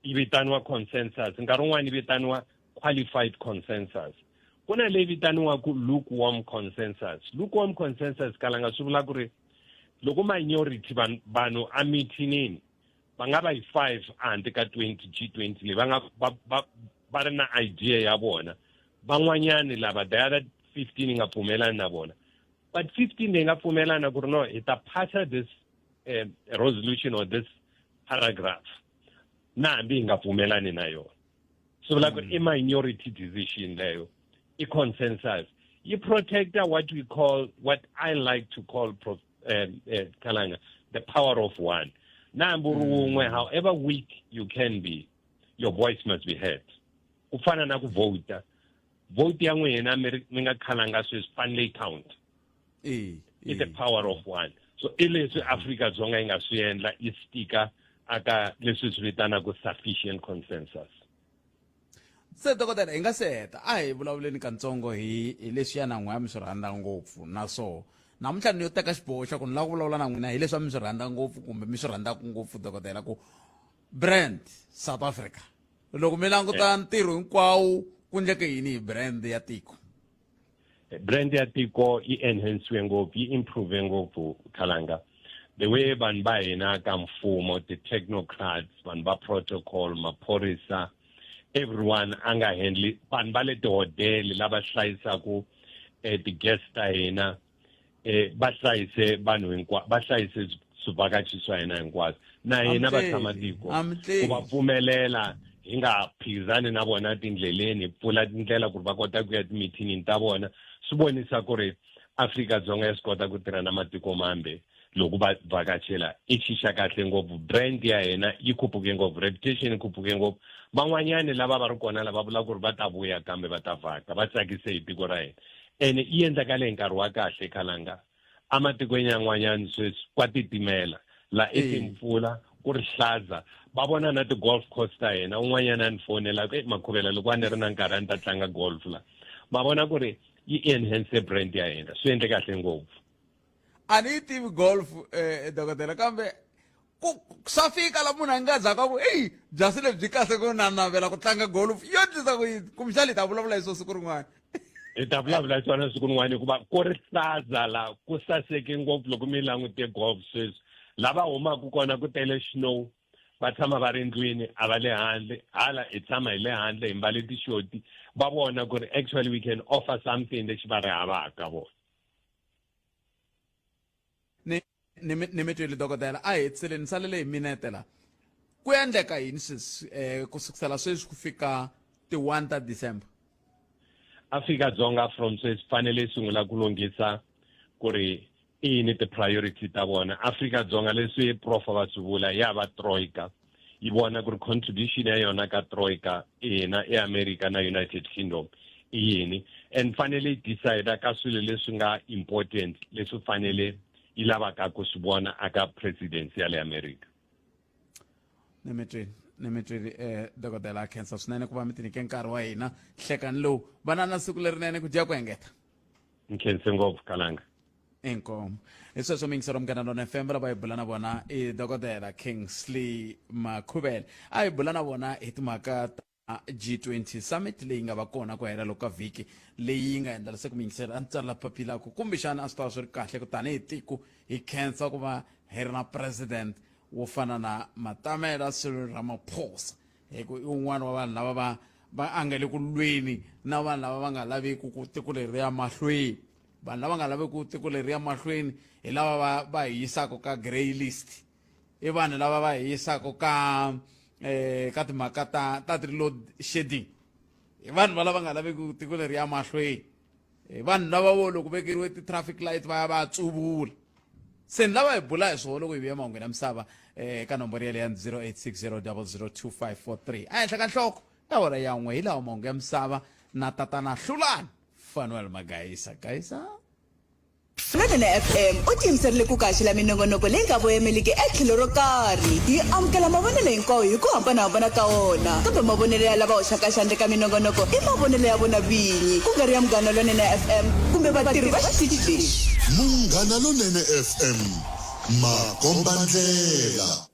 Speaker 8: Yi vitaniwa consensus, nkarhi wun'wani yi vitaniwa qualified consensus. Ku na leyi vitaniwaku lukewarm consensus. Lukewarm consensus, kalanga, swi vula ku ri loko minority vanhu a mithinini va nga va hi 5 ehandle ka 20, G20 leyi, va nga va ri na idea ya vona, van'wanyani lava the other 15 yi nga pfumelani na vona, but 15 leyi nga pfumelana ku ri no, hi ta phasa this resolution or this paragraph na hambi hi nga pfumelani na yona. Swi vula ku i minority decision leyo, i consensus. Yi protecta what we call, what I like to call, kalanga, the power of one. Na hambi u ri wun'we, however weak you can be, your voice must be heard. Ku fana na ku vhota, vote ya n'wina mi nga khalanga sweswi fanele yi count. I the power of one. So i leswi Afrika Dzonga yi nga swi endla, yi stika aka leswi swi vitanaka sufficient consensus.
Speaker 1: Se dokotela, hi nga se heta, a hi vulavuleni katsongo hi leswiya na n'wina mi swi rhandza ngopfu. Na swoho namuntlha ni yo teka xiboho xa ku ni lava ku vulavula na n'wina hi leswi a mi swi rhandza ngopfu, kumbe mi swi rhandzaka ngopfu, dokotela, ku brand South Africa. Loko mi languta ntirho hinkwawo, ku ndleke yini hi brand ya tiko?
Speaker 8: Brand ya tiko yi enhanciwe ngopfu, yi improve ngopfu, khalanga. The way vanhu va hina ka mfumo, ti-technocrats, vanhu va protocol, maphorisa, everyone a nga handle, vanhu va le tihodele lava hlayisaku ti-guest ta hina, va hlayise vanhu hinkwavo, va hlayise swivhakachi swa hina hinkwaswo, na hina va tshama tiko ku va pfumelela hi nga phikizani na vona tindleleni, hi pfula tindlela ku ri va kota ku ya timithinini ta vona. Swi vonisa ku ri Afrika-Dzonga ya swi kota ku tirha na matiko mambe loko va vhakachela. I xi xa kahle ngopfu. Brand ya hina yi khuphuke ngopfu, reputation yi khuphuke ngopfu. Van'wanyani lava va ri kona lava vula ku ri va ta vuya kambe va ta vhaka, va tsakise hi tiko ra hina. Ene yi endlakale hi nkarhi wa kahle khalanga. Ematikweni yan'wanyana sweswi kwa titimela la i timpfula ku ri hlaza va vona na ti-golf course ta hina un'wanyana a ni fonela ku makhuvela loko a ni ri na nkarhi a ni ta tlanga golf la ma vona ku ri yi enhance brand ya hina swi endle kahle ngopfu
Speaker 1: a ni yi tivi golf eh, dokodela kambe ku swa fika la munhu a nga zaka ku eyi byasi lebyi kahle ku na navela ku tlanga golf yo endlisa ku yini kumbexana hi ta vulavula hi swo siku rin'wana
Speaker 8: hi ta vulavula hi swona siku rin'wana hikuva ku ri hlaza la ku saseke ngopfu loko mi langute golf sweswi lava humaka kona ku tele snow va tshama va ri ndlwini a va le handle hala hi tshama hi le handle hi mbale tixoti va vona ku ri actually we can offer something lexi va ri havaka vona
Speaker 1: ni ni mi ni mi twile dokodela a hi hetisele ni salele hi minete la ku endleka yini sweswi um ku sukisela sweswi ku fika ti-1 ta December
Speaker 8: Afrika-Dzonga from sweswi fanele yi sungula ku lunghisa ku ri i yini ti-priority ta vona Afrika-Dzonga leswi prof va swi vula ya va troika yi vona ku ri contribution ya yona ka troika i hina eAmerika na United Kingdom i yini and fanele yi decide ka swilo leswi nga important leswi fanele yi lavaka ku swi vona aka presidency ya le America
Speaker 1: ni mi twile ni mi twile eh dokodela a khensa swinene ku va mi tinike nkarhi wa hina hlekani lowu vana na siku lerinene ku dya ku engeta
Speaker 8: nkhense ngopfu kalanga
Speaker 1: inkomo hi sweswo miyingisero munghana lona fm lava hi bula na vona i dokodela Kingsley Makhuvele a hi bula na vona hi timhaka ta G20 summit leyi nga va kona ku hela loko ka vhiki leyi yi nga endla leswaku miyingiselo a ni tsala papila ku kumbexana a swi ta va swi ri kahle ku tanihi tiko hi khensa ku va hi ri na president wo fana na Matamela Cyril Ramaphosa hi ku i un'wana wa vanhu lava va va a nga le ku lweni na vanhu lava va nga laveki ku tiko leri ya mahlweni vanhu lava nga laveki tiko leri ya mahlweni hi lava va va hi yisaka ka grey list i vanhu lava va hi yisaka ka eh ka timhaka ta ta ti-load shedding hi vanhu va lava nga laveki tiko leri ya mahlweni hi vanhu lava vo loko vekeriwe ti-traffic light va ya va ya tsuvula se ni lava hi bula hi swona loko hi vuya mahungwini ya misava eh ka nomboro yeleyo ya 0860002543 ehenhla ka nhloko ya hora ya n'we hi lawa mahungu ya misava na tatana hlulani fanuel magayisa gayisa
Speaker 6: Lonene FM u tiyimiserile ku kaxela minongonoko leyi nga voyemeliki etlhelo ro karhi. Yi amukela mavonelo hinkwawo hi ku hambanahambana ka wona, kambe mavonelo ya lava hoxaka xandla eka minongonoko i mavonelo ya vona vinyi, ku nga ri ya Munghana Lonene FM kumbe vatirhi va xitichi lexi.
Speaker 3: Munghana Lonene FM, makombandlela.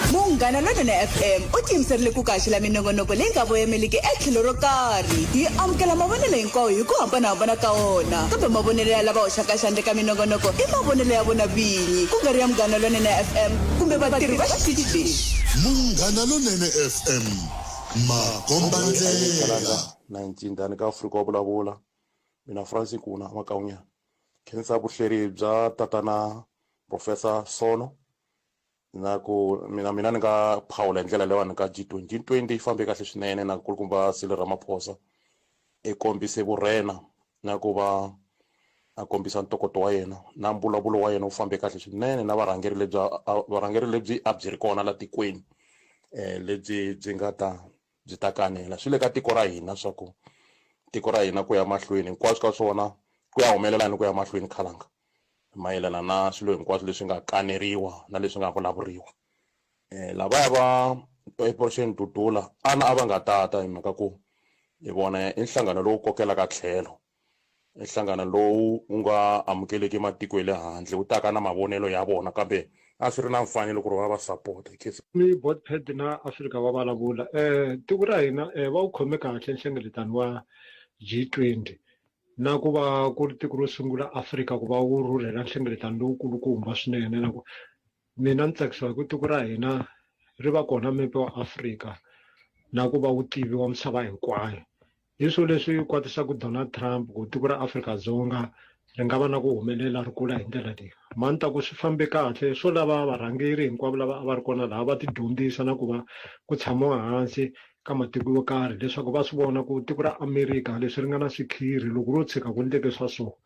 Speaker 6: Munghana Lonene FM u tiyimiserile ku kaxela minongonoko leyi nga voyemeliki etlhelo ro karhi. Yi amukela mavonelo hinkwawo hi ku hambanahambana ka wona, kambe mavonelo ya lava hoxaka xandla eka minongonoko i mavonelo ya vona vinyi, ku nga ri ya Munghana Lonene FM kumbe vatirhi va xitichi lexi.
Speaker 3: Munghana Lonene FM, makombandlela.
Speaker 9: Na ncindani ka Afrika wa vulavula mina Francis Kuna Makaunyana khensa vuhleri bya tatana Professor Sono na ku mina mina ni nga phawula hi ndlela leyiwani ka G20 G20 yi fambe kahle swinene na kulukumba Cyril Ramaphosa i kombise vurhena na ku va a kombisa ntokoto wa yena na mbulavulo wa yena wu fambe kahle swinene na varhangeri lebyi varhangeri lebyi a byi ri kona la tikweni um lebyi byi nga ta byi ta kanela swi le ka tiko ra hina swa ku tiko ra hina ku ya mahlweni hinkwaswo ka swona ku ya humelela ni ku ya mahlweni khalanga mayelana na swilo hinkwaswo leswi nga kaneriwa na leswi nga vulavuriwa um lavaya va operation dudula ana a va nga tata hi mhaka ku hi vona i nhlangano lowu kokelaka tlhelo i nhlangano lowu wu nga amukeleki matiko ya le handle wu taka na mavonelo ya vona kambe a swi ri na mfanelo ku ri va va support
Speaker 5: ni botpad na Afrika va vulavula um tiko ra hina um va wu khome kahle nhlengeletano wa G20 na ku va ku ri tiko ro sungula Afrika ku va wu rhurhela nhlengeletano lowukulukumba swinene na ku mina ni tsakisiwa hi ku tiko ra hina ri va kona mepe wa Afrika na ku va wu tiviwa misava hinkwayo hi swo leswi kwatisaka Donald Trump ku tiko ra Afrika-Dzonga ri nga va na ku humelela ri kula hi ndlela leyi mhani ta ku swi fambe kahle swo lava varhangeri hinkwavo lava a va ri kona laha va ti dyondzisa na ku va ku tshamiwa hansi ka matiko yo karhi leswaku va swi vona ku tiko ra America leswi ri nga na swikhiri loko ro tshika ku endleke swa so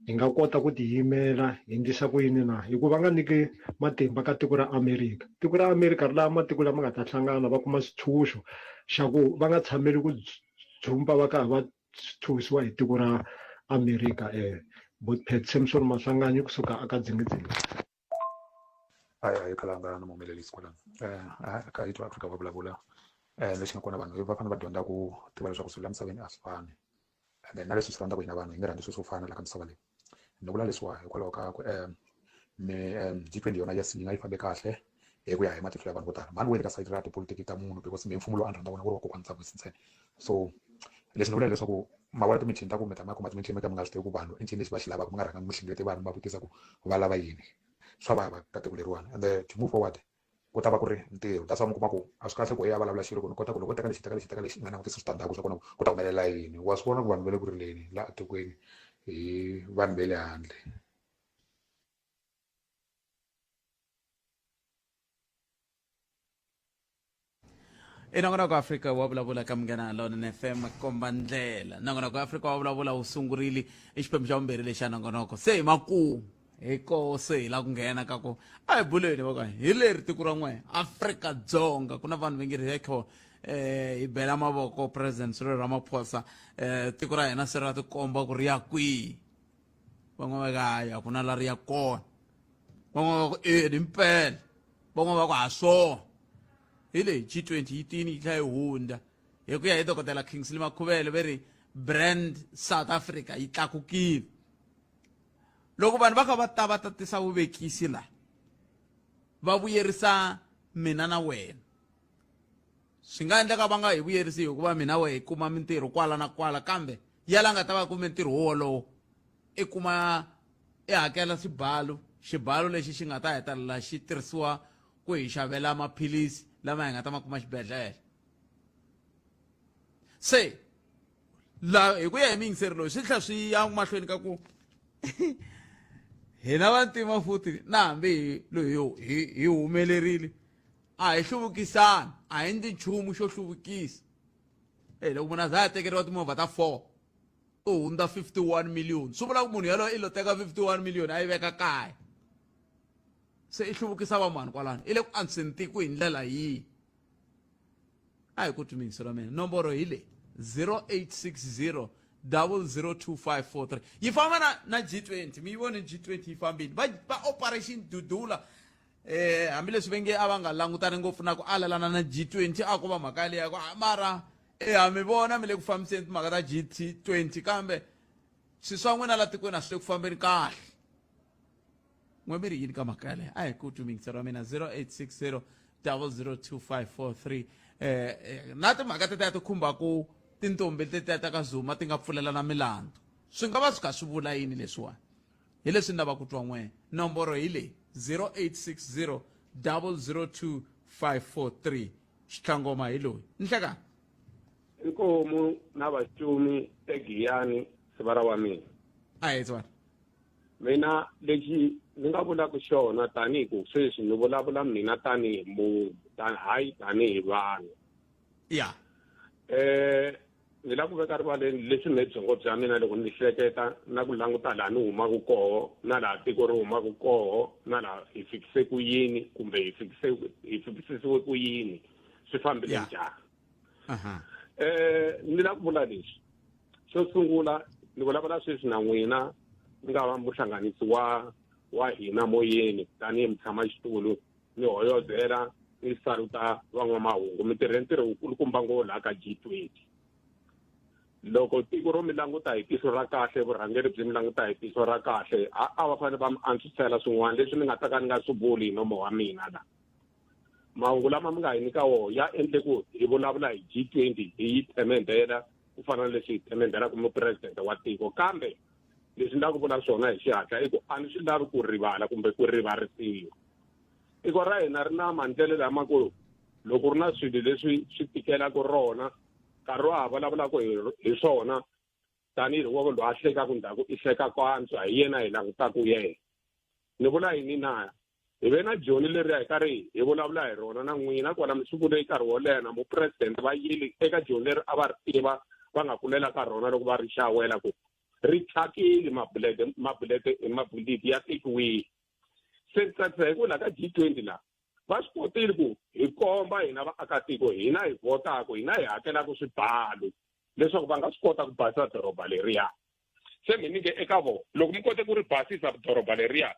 Speaker 10: Hi nga kota ku tiyimela hi endlisa ku yini na hikuva va nga nyiki matimba ka tiko ra America. Tiko ra America ri lava matiko lama nga ta hlangana va kuma xitshunxo xa ku va nga tshameli ku jumpa va karhi va thusiwa hi tiko ra America um Botpet Samson Maswanganyi kusuka aka Dzingidzingi.
Speaker 11: Hayi hayi khalanga na muhumelerisi kwalano um ka hi twa Afrika va vulavula um lexi nga kona vanhu va fanele va dyondza ku tiva leswaku swilo la misaveni a swi fani and then na leswi swi rhandzaka hina vanhu hi nge rhandzi swilo swo fana la ka misava leyi ni vula leswiwa hikwalaho ka ku um ni um G20 yona yes yi nga yi fambe kahle hi ku ya hi matihlo ya vanhu vo tala mhani weli ka sayiti ra tipolotiki ta munhu because mi mfumo lowu a ni rhandza wona wu ri wa kokwani Ntsabwe ntsena so leswi ni vula leswaku ma vona timithini ta ku mi tama kuma timithini mi ka mi nga swi tivi ku vanhu i ncini lexi va xi lavaka mi nga rhanga mi hlengelete vanhu mi va vutisa ku va lava yini swa vava ka tiko leriwani and to move forward ku ta va ku ri ntirho that's why mi kuma ku a swi kahle ku eya vulavula xilo ku ni kota ku loko u teka lexi teka lexi teka lexi i nga langutisi switandzhaku swa kona ku ta humelela yini wa swi vona ku vanhu va le ku rileni laha tikweni hi vanhu va le handle.
Speaker 1: I nongonoko Afrika wa vulavula ka Munghana Lonene FM komba ndlela. Nongonoko Afrika wa vulavula wu sungurile i xiphemu xa vumbirhi lexa nongonoko. Se hi makumu hi koho se hi la ku nghena ka ku a hi buleni va ka hi leri tiko ra n'we Afrika Dzonga ku na vanhu va nge ri hekho eh hi bela mavoko President Cyril Ramaphosa eh tiko ra hina se ra tikomba ku ri ya kwihi van'wana va ka hayi a ku na la ri ya kona van'wana va ku e ni mpela van'wana va ku ha swona hi leyi G20 yi tini yi tlhela yi hundza hi ku ya hi dokodela Kingsley Makhuvele ve ri brand South Africa yi tlakukile loko vanhu va kha va ta va ta tisa vuvekisi la va vuyerisa mina na wena swi nga endleka va nga hi vuyerisi hikuva mina we hi kuma mintirho kwala na kwala kambe ya la nga ta va kume ntirho wolowo i kuma i hakela xibalo xibalo lexi xi nga ta hetelela xi tirhisiwa ku hi xavela maphilisi lama hi nga ta ma kuma xibedhlele se la hi ku ya hi muyingiseri loyi swi tlhela swi ya mahlweni ka ku hina vantima futhi na hambi hi loyi hi hi humelerile a hi hluvukisani a hi ndli nchumu xo hluvukisa e loko munhu a za a tekeriwa timovha ta 4 u hundza 51 million swi vula ku munhu yaloye i lo teka 51 million a yi veka kaya se i hluvukisa vamani kwalano i le ku antswiseni tiko hi ndlela yihi a hi ku twi miyingiselo mina nomboro hi leyi 0860 002543 yi famba na na G20 mi yi vone G20 yi fambile va va operation dudula eh hambileswi va nge a va nga langutani ngopfu na ku alelana na G20 a ko va mhaka leya ku ah, mara e ha mi vona mi le ku fambiseni timhaka ta G20 kambe swi swa n'wina la tikweni a swi le ku fambeni kahle n'we mi ri yini ka mhaka yaleyo a hi ku twi miyingiselo wa mina 0860 002543 eh, eh na timhaka tetiya ti khumbaku tintombi tetiya ta ka Zuma ti nga pfulelana milandzu swi nga va swi kha swi vula yini leswiwani hi leswi ni lava ku twa n'we nomboro hi leyi 0860 002 543 xitlangoma hi loyi nhlekani
Speaker 12: inkomu na vacumi egiyani sivara wa mina
Speaker 1: a hi tswana
Speaker 12: Mina lexi ni nga vulaka xona tanihi ku sweswi ni vulavula mina tanihi munhu hayi tanihi vanhu
Speaker 1: ya
Speaker 12: eh ni lava ku veka rivaleni leswi me byongo bya mina loko ni hleketa na ku languta laha ni humaka koho na laha tiko ri humaka koho na laha hi fikise ku yini kumbe hi fikise hi fikisisiwe ku yini swi fambile njhani eh ni lava ku vula leswi xo sungula ni vulavula sweswi na n'wina ni nga va muhlanganisi wa wa hina moyeni tanihi mutshamaxitulu ni hoyozela ni saluta van'wamahungu mi tirhe ntirho wukulukumba ngopfu laha ka G20 loko tiko ro mi languta hi tihlo ra kahle vurhangeri byi mi languta hi tihlo ra kahle a a va fanele va mi antswisela swin'wana leswi ni nga ta ka ni nga swi vuli hi nomo wa mina la mahungu lama mi nga hi nyika wona ya endle ku hi vulavula hi G20 hi yi themendhela ku fana na leswi hi themendhelaka mupresidente wa tiko kambe leswi ni lava ku vula swona hi xihatla i ku a ni swi lavi ku rivala kumbe ku rivarisiwa tiko ra hina ri na maendlelo lama ku loko ri na swilo leswi swi tikelaka rona nkarhi wa ha vulavulaka hi swona tanihiloko loyi a hlekaka ndzhaku i hleka ku antswa hi yena hi langutaka yena ni vula yini na hi ve na joni leriya hi karhi hi vulavula hi rona na n'wina kwala mi swi vule nkarhi wo leha na mupresidente va yile eka joni leri a va ri tiva va nga kulela ka rona loko va ri xawela ku Ri thyakile mabulete mabulete mabuliti ya tekiwile. Se ni tsakisa hi ku la ka G20 la va swi kotile ku hi komba hina vaakatiko hina hi vhotaka hina hi hakelaka swibalo leswaku va nga swi kota ku basisa doroba leriya. Se mi ni nge eka vona loko mi kote ku ri basisa doroba leriya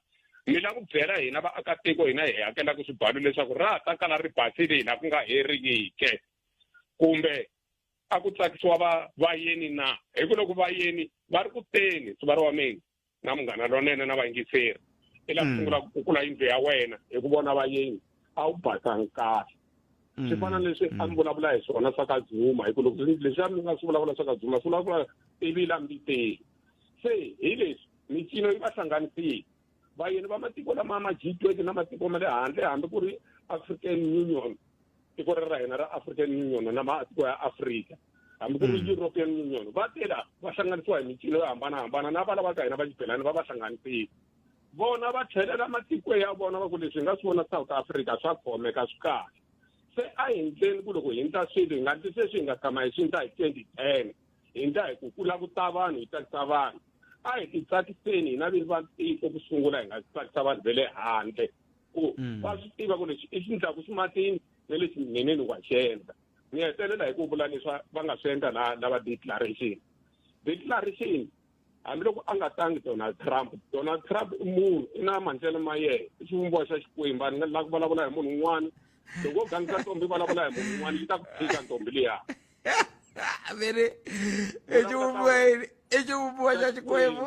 Speaker 12: mi lava ku byela hina vaakatiko hina hi hakelaka swibalo leswaku ra ha ta kala ri basile hina ku nga heriki kumbe a ku tsakisiwa va vayeni na hi ku loko vayeni va ri ku teni sivara wa mina na munghana lonene na vayingiseri i lava ku sungula ku kukula yindlu ya wena hi ku vona vayeni a wu basangi kahle swi fana na leswi a mi vulavula hi swona swa ka Zuma hi ku loko leswi a mi nga swi vulavula swa ka Zuma swi vulavula ivi la mbiteni se hi leswi micino yi va hlanganisile vayeni va matiko lama ma G20 na matiko ma le handle hambi ku ri African Union tiko ri ra hina ra African Union na matiko ya Afrika hambi ku ri European Union va tela va hlanganisiwa hi micino yo hambanahambana na va lava ka hina va xibelani va va hlanganisile vona va tlhelela matiko ya vona va ku leswi hi nga swi vona South Africa swa khomeka swi kahle se a hi ndleni ku loko hi ndla swilo hi nga ndli sweswi hi nga tshama hi swi ndla hi 2010 hi ndla hi ku ku lava ku ta vanhu hi tsakisa vanhu a hi titsakiseni hina vini va tiko ku sungula hi nga tsakisa vanhu va le handle ku va swi tiva ku lexi i xi ndlaku ximatini na lexi nheneni wa xi endla ni hetelela hi ku vula leswi va nga swi endla la lava declaration declaration hambiloko a nga tangi Donald Trump Donald Trump i munhu i na mandlelo ma yena i xivumbiwa xa Xikwembu a ni nga lavi ku vulavula hi munhu un'wana loko wo gangisa ntombi vulavula hi munhu un'wana yi ta ku tshika ntombi liya
Speaker 1: veri i xivumbiwa yini i xivumbiwa xa Xikwembu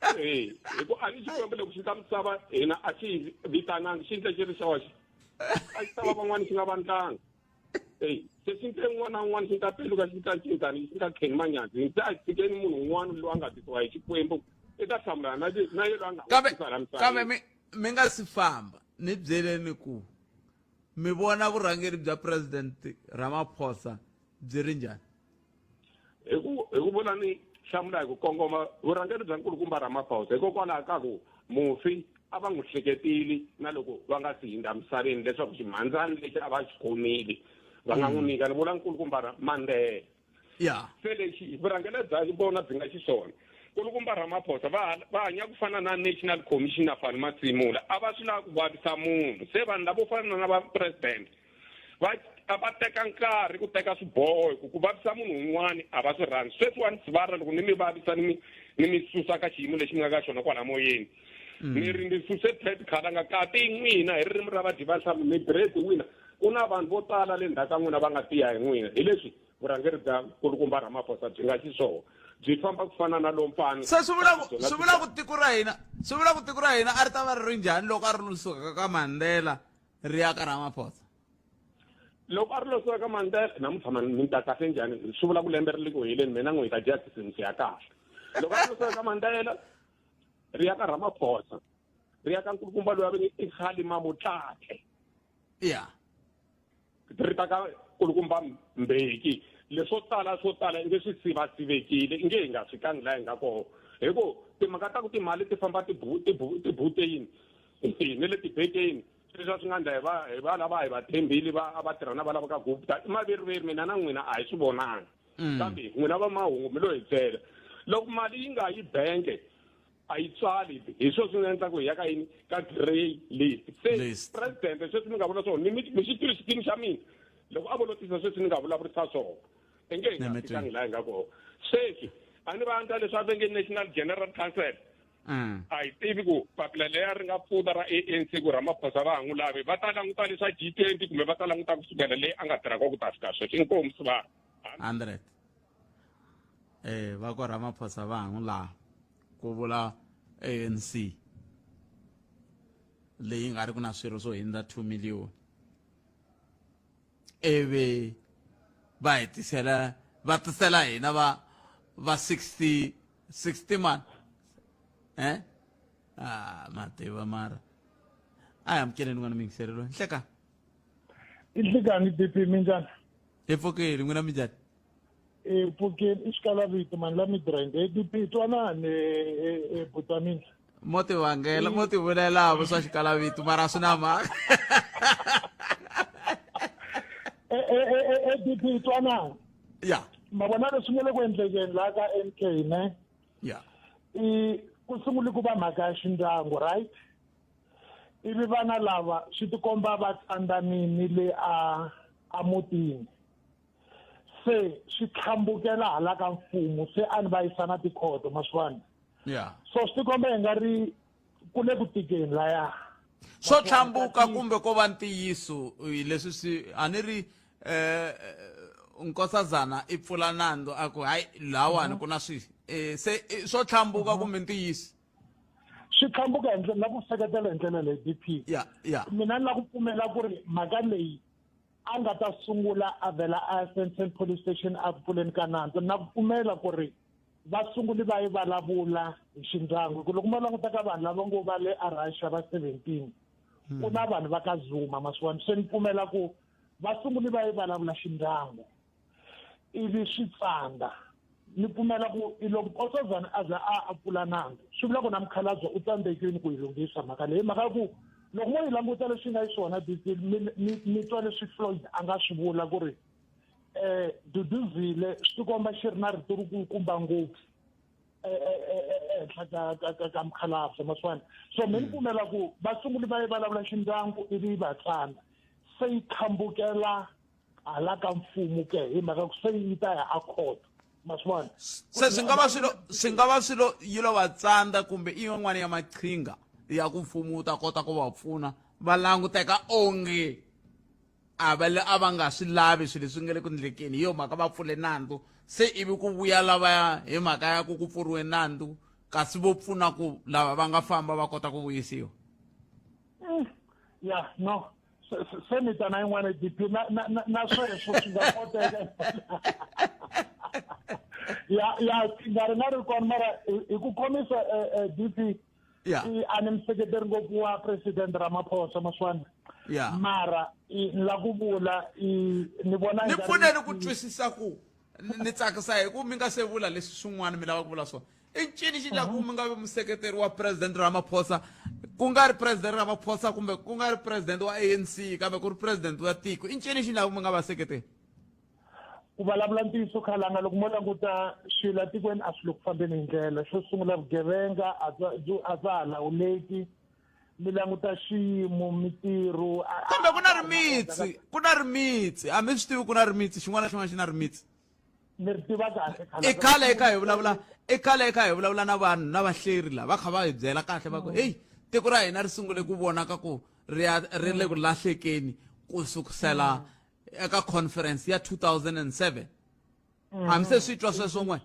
Speaker 12: Eh, hi ku a ni Xikwembu loko xi ta misava hina a xi hi vitanangi xi ndle xi ri xoxe a xi ta va van'wana xi nga vandlanga eyi se xi nte un'wana na un'wana xi ta peluka xi ta cincani xi nga kheni manyadzi se a tshikeni munhu un'wana loyi a nga tisiwa hi Xikwembu i ta hlamulana na na ye loyi a nga
Speaker 1: kambe
Speaker 12: tisa la
Speaker 1: kambe
Speaker 12: misaveni
Speaker 1: mi mi nga si famba ni byeleni ku mi vona vurhangeri bya president Ramaphosa byi ri njhani
Speaker 12: hi ku hi ku vula ni hlamula hi ku kongoma vurhangeri bya nkulukumba Ramaphosa hikokwalaho ka ku mufi a va n'wi hleketile na loko va nga si hindza misaveni leswaku ximhandzani lexi a va xi khomile va nga n'wi nyika ni vula nkulukumba Mandela
Speaker 1: ya
Speaker 12: se lexi vurhangeri bya vona byi nga xiswona nkulukumba Ramaphosa va va hanya ku fana na National Commissioner Fani Masimula a va swi lava ku vavisa munhu se vanhu lavo fana na va president va a va teka nkarhi ku teka swiboho hi ku ku vavisa munhu un'wana a va swi rhandzi sweswiwani sivara loko ni mi vavisa ni mi ni mi susa ka xiyimo lexi mi nga ka xona kwala moyeni ni ri ni suse Pat Khalanga kati n'wina hi ririmi ra vadyi va nhlampfi mi bread n'wina ku na vanhu vo tala le ndzhaku ka n'wina va nga tiya hi n'wina hi leswi vurhangeri bya nkulukumba Ramaphosa byi nga xiswona byi famba ku fana na lompfani
Speaker 1: se swi vula ku swi vula ku tiko ra hina swi vula ku tiko ra hina a ri ta va ri ri njhani loko a ri lo suka ka Mandela ri ya ka Ramaphosa
Speaker 12: loko a ri lo suka ka Mandela namuntlha mi ta kahle njhani swi vula ku lembe ri le ku heleni mina n'wi hi ta dya khisimusi ya kahle loko a ri lo suka ka Mandela ri ya ka Ramaphosa ri ya ka nkulukumba loyi a ve nge i Kgalema Motlanthe
Speaker 1: ya
Speaker 12: ri ta ka nkulukumba Mbeki leswo tala swo tala inge swi sivasivekile inge hi nga fikangi laha hi nga kona hi ku timhaka ta ku timali ti famba tibuteni ni le tibekeni sweswi a swi nga endla hi va hi va lava hi va tshembile va a va tirha na va lava ka Gupta i maveriveri mina na n'wina a hi swi vonanga kambe n'wina va mahungu mi lo hi byela loko mali yi nga yi bank a yi tswali hi swona swi nga endla ku hi ya ka yini ka grey list se president sweswi ni nga vula swona ni mi xi tivi xikimi xa mina loko a vo lo tisa sweswi ni nga vulavurisa swona i nge hi nga fikangi laha hi nga kona sweswi a ni va endla leswi a va nge national general council a hi tivi ku papila leya ri nga pfuta ra ANC ku Ramaphosa va ha n'wi lavi va ta languta leswa G20 kumbe va ta languta kusukela leyi a nga tirha ku ta fika sweswi inkomu sivara
Speaker 1: 100 eh va ko Ramaphosa va ha n'wi lava ku vula ANC leyi nga ri ku na swirho swo hindza 2 million ivi va hi tisela va tisela hina va va 60 60 man eh ah mativa mara a hi amukeleni n'wana mingiseri loyi nhleka
Speaker 13: i nhlikani dp minjhani
Speaker 1: hi pfukile n'wina minjhani
Speaker 13: i pfukile i xikalavito mani la midrand e dp twanani buti wa mina
Speaker 1: mo ti vangela mo ti vulelavo swa xikalavito mara swi na mhaka
Speaker 13: dp twanani
Speaker 1: ya
Speaker 13: ma vona leswi nga le ku endlekeni laha ka MK ne
Speaker 1: Yeah.
Speaker 13: I ku sungule ku va mhaka ya xindyangu, right? Ivi vana lava swi tikomba va tsandanini le a a mutini. Se swi tlhambukela hala ka mfumo se a ni va yisa na tikhoto ma swi vona.
Speaker 1: Yeah.
Speaker 13: So swi tikomba hi nga ri ku le ku tikeni laya.
Speaker 1: Swo tlhambuka kumbe ko va ntiyiso leswi swi a ni ri eh nkosazana i pfula nandzu a ku hayi lawani ku na swi eh, se eh, swo tlhambuka kumbe ntiyiso
Speaker 13: swi tlhambuka hi ndlela la ku seketela hi ndlela leyi DP
Speaker 1: ya ya
Speaker 13: mina ni la ku pfumela ku ri mhaka leyi a nga ta sungula a vhela a Sandton police station a ku pfuleni ka nandzu na ku pfumela ku ri va sunguli va yi vulavula hi xindyangu hi ku loko mo languta ka vanhu lava ngo va le a Russia va 17 ku na vanhu va ka Zuma ma swi vona se ni pfumela ku va sunguli va yi vulavula xindyangu ivi swi tsanda ni pfumela ku i loko nkosazana a za a a pfula nandzu swi vula ku na mukhalabye u tsandzekile ku yi lunghisa mhaka leyi mhaka ya ku loko mo yi languta leswi nga xiswona DC mi twa leswi Floyd a nga swi vula ku ri eh Duduzile swi tikomba xi ri na rito ri kulukumba ngopfu ehenhla ka ka ka mukhalabye ma swi vona so mi ni pfumela ku va sunguli va yi vulavula xindyangu ivi va tsanda se yi khambukela hala ka mfumo ke hi mhaka ku se yi ta ya a court ma swi vona
Speaker 1: se swi nga va swilo swi nga va swilo yi lo va tsandza kumbe i yin'wana ya maqhinga ya ku mfumo wu ta kota ku va pfuna va languteka onge a va le a va nga swi lavi swilo leswi nga le ku ndlekeni hi yo mhaka va pfule nandzu se ivi ku vuya lavaya hi mhaka ya ku ku pfuriwe nandzu kasi vo pfuna ku lava va nga famba va kota ku vuyisiwa
Speaker 13: ya no se ni ta na yin'wana dp na na na sweswo swi nga koteka ya ya nga ri na ri kona mara hi ku khomisa dp
Speaker 1: yeah.
Speaker 13: a ni museketeri ngopfu wa president Ramaphosa maswana
Speaker 1: yeah.
Speaker 13: mara ni la ku vula ni vona
Speaker 1: ni pfuneni ku twisisa ku ni tsakisa hi ku mi nga se vula leswi swin'wana mi lava ku vula swona i ncini xi endlaku mi nga vi museketeri wa president Ramaphosa ku nga ri president Ramaphosa kumbe ku nga ri president wa ANC kambe ku ri president wa tiko i ncini xi endlaku mi nga va seketeri
Speaker 13: Ku vulavula ntiyiso khalanga loko mo languta swilo etikweni a swi le ku fambeni hi ndlela xo sungula vugevenga a bya a bya ha lawuleki mi languta xiyimo mitirho
Speaker 1: kambe ku na rimitsi ku na rimitsi a mi swi tivi ku na rimitsi xin'wana na xin'wana xi na rimitsi
Speaker 13: mi ri tiva kahle
Speaker 1: i khale i kha hi vulavula i khale i kha hi vulavula na vanhu na vahleri lava kha va hi byela kahle va ku heyi tiko ra hina ri sungule ku vonaka ku ri ya ri le ku lahlekeni ku sukusela eka conference ya 2007 a mi se swi twa sweswo n'we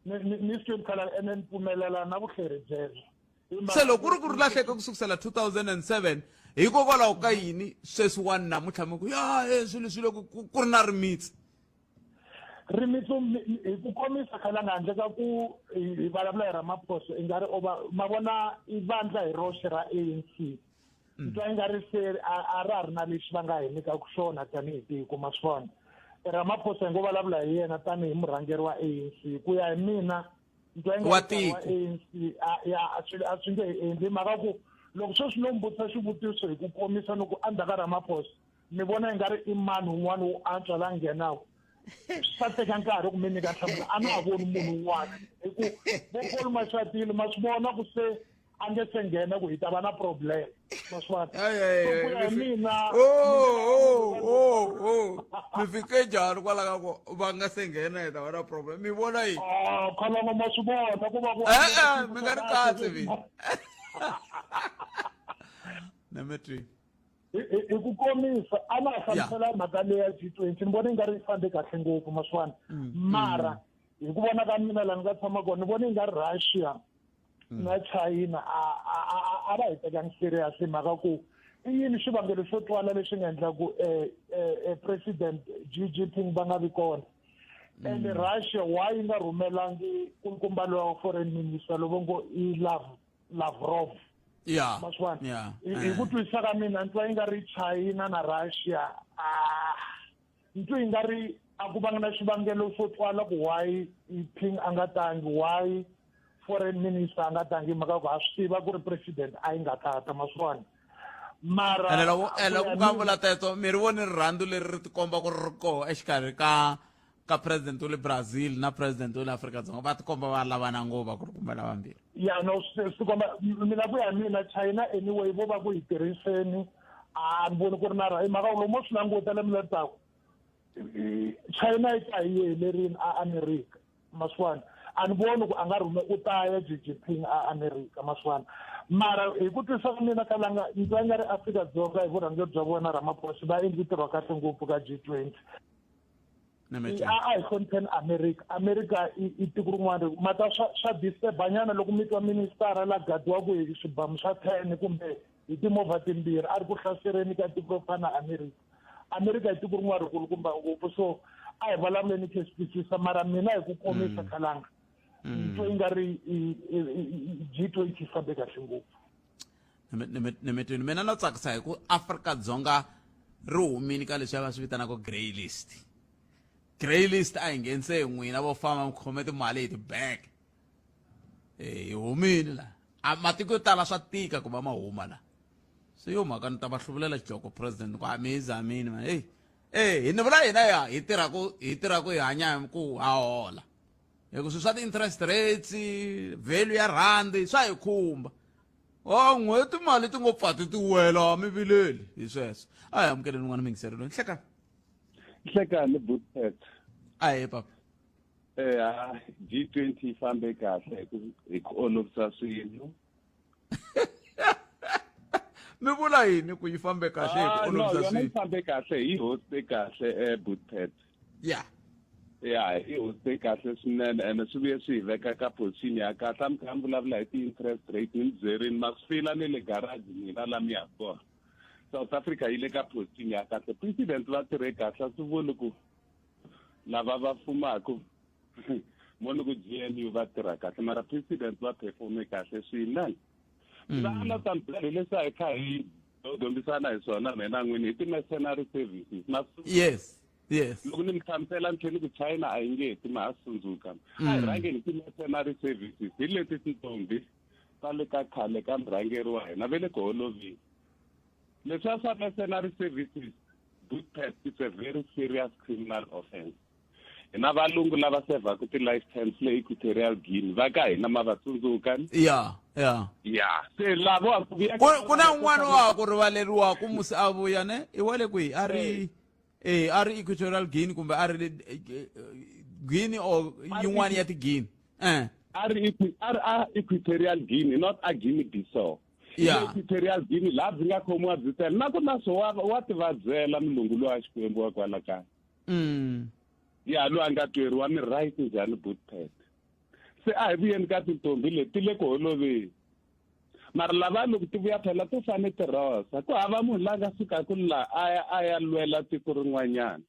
Speaker 13: ni swi tweni khala ene ni pfumelela na vuhleri byebyo
Speaker 1: se loko ku ri ku ri lahleke ku sukusela 2007 hikokwalaho ka yini sweswiwani namuntlha mi ku ya e swilo swi le ku ri na rimitsi
Speaker 13: rimitsu hi ku komisa khalanga handle ka ku hi vulavula hi Ramaphosa i nga ri ma vona i vandla hi roxe ra ANC mm. twa i nga ri se a ra ha ri na lexi va nga hi nyikaka xona tanihi tiko ma swi vona Ramaphosa hi ngo vulavula hi yena tanihi murhangeri wa ANC ku ya hi mina ntwa
Speaker 1: wa tiko
Speaker 13: ANC ya a swi nge hi endli mhaka ku loko sweswi no mbutisa xivutiso hi ku komisa ni ku endzhaku ka Ramaphosa ni vona i nga ri i mani un'wana wo antswa la nghenaka swi ta teka nkarhi ku mi nyika nhlamulo a na ha voni munhu un'wana hi ku vo Paul Mashatile ma swi vona ku se a nge se nghena ku hi ta va na problem ma swi vona ku ya hi mina
Speaker 1: oh, oh, oh, mi fike njhani kwala ka ku va nga se nghena hi ta va na problem mi vona yini
Speaker 13: ah, khalanga ma swi vona ku va ku
Speaker 1: e-e mi nga ri katsi vi Nemetri
Speaker 13: hi ku komisa a na hlamusela mhaka leyi ya G20 ni vona yi nga ri yi fambe kahle ngopfu ma swi vona mm, mara mm. hi ku vona ka mina laha ni nga tshama kona ni vona yi nga ri Russia mm. na China a a a va hi tekangi serious hi mhaka ku i yini xivangelo xo twala lexi nga endla ku eh, eh, eh, president Xi Jinping va nga vi kona and Russia why yi nga rhumelangi nkulukumba lowa foreign minister lovo ngo i Lavrov
Speaker 1: yeah
Speaker 13: ma swi vona
Speaker 1: yeah
Speaker 13: hi ku twisisa ka mina ni twa yi nga ri China na Russia ah ni twa yi nga ri a ku vanga na xivangelo xo twala ku why Ping a nga tangi why foreign minister a nga tangi mhaka ku ha swi tiva ku ri president a yi nga tata ma swi vona mara
Speaker 1: ene loko ene ku ka vula teto mi ri voni rirhandzu leri ri tikomba ku ri ri koho exikarhi ka ka president wa le Brazil na president wa le Afrika-Dzonga va tikomba va lavana ngopfu va ku ri kumbe lavambirhi.
Speaker 13: Ya no swi swi komba mina ku ya mina China anyway vo va ku hi tirhiseni a ni voni ku ri na ra hi mhaka ku lomu swi languta lembe leri taka China yi ta hi yi helerile a America maswana a ni voni ku a nga rhume u ta ya Xi Jinping a America maswana mara hi ku twisisa ka mina ka langa ndzi nga ri Afrika-Dzonga hi vurhangeri bya vona Ramaphosa va endli ntirho wa kahle ngopfu ka G20 a a hi hlonipheni America America i tiko rin'wana mata swa swa disturb-anyana loko mi twa ministara la gadiwaka hi swibamu swa 10 kumbe hi timovha timbirhi a ri ku hlasereni ka tiko ro fana na America America i tiko rin'wana rikulukumba ngopfu so a hi vulavuleni khe swi twisisa mara mina hi ku komisa khalanga ni twa i nga ri G20 yi fambe kahle ngopfu
Speaker 1: nimitwini mina no tsakisa hi ku Afrika-Dzonga ri humini ka leswi va swi vitanaka grey list grey list a hi nghenise hi n'wina vo famba mi khome timali hi ti-bank eh hi humile la a matiko yo tala swa tika ku va ma huma la se yo mhaka ni ta va hluvulela xidloko president ku a mi yi zamini ma hey eh hi ni vula hina ya hi tirha ku hi tirha ku hi hanya hi ku ha hola hi ku swilo swa ti-interest rates value ya rhandi swa hi khumba o n'hweti mali ti ngo pfa ti ti wela mi vileli hi sweswo a hi amukeleni n'wana mingiseri loyi nhlekani
Speaker 14: nhlekani butpet
Speaker 1: a hi papa
Speaker 14: Eya G20 yi fambe kahle hi ku hi ku olovisa swilo.
Speaker 1: Mi vula yini ku yi fambe kahle hi ku
Speaker 14: Ah, no,
Speaker 1: olovisa
Speaker 14: yona yi
Speaker 1: swilo?
Speaker 14: fambe kahle yi hoste kahle eh Bootpet.
Speaker 1: Yeah.
Speaker 14: Ya yi hoste kahle swinene ene swi vuye swi hi veka ka position ya kahle a mi kha mi vulavula hi ti-interest rate ni mi byerini ma swi fila ni le garage mina la mi ya kona. South Africa yi le ka position ya kahle president va tirhe kahle a swi vuli ku lava va fumaka mo ni ku GNU va tirha kahle mara president va performe kahle swinene mm. va la ta mi leswi a hi kha hi dyondzisana hi swona mina n'wini hi ti-mercenary services na
Speaker 1: yes yes
Speaker 14: loko ni mi hlamusela ni tlhela ni ku china a yi nge ti ma ha sundzuka a hi mm. rhangeni hi ti-mercenary services hi leti tintombi ta le ka khale ka murhangeri wa hina ve le ku holovini leswiya swa mercenary services Budapest it's a very serious criminal offense hi na valungu lava sevhaku ti-life terms le Equatorial Guinea va ka hina ma va tsundzuka
Speaker 1: ya ya
Speaker 14: ya se lavo ku vuya
Speaker 1: ku na un'wana wa ku rivaleriwa ku musi a vuya ne i wa le kwihi a ri eh a ri Equatorial Guinea kumbe a ri eh, eh, Guinea or yin'wana ya ti-Guinea eh
Speaker 14: a ri a ri a Equatorial Guinea not a Guinea Bissau
Speaker 1: Yeah.
Speaker 14: Equatorial Guinea laha byi nga khomiwa byi tele na ku na swo wa wa ti vabyela mulungu lowa Xikwembu wa kwala kaya ya loyi a nga tweriwa ni right njhani bootpad se a hi vuyeni ka tintombi leti ti le ku holoveni mara lava loko ti vuya phela to fane ti rhosa ku hava munhu la nga sukaka la a ya a ya lwela tiko rin'wanyana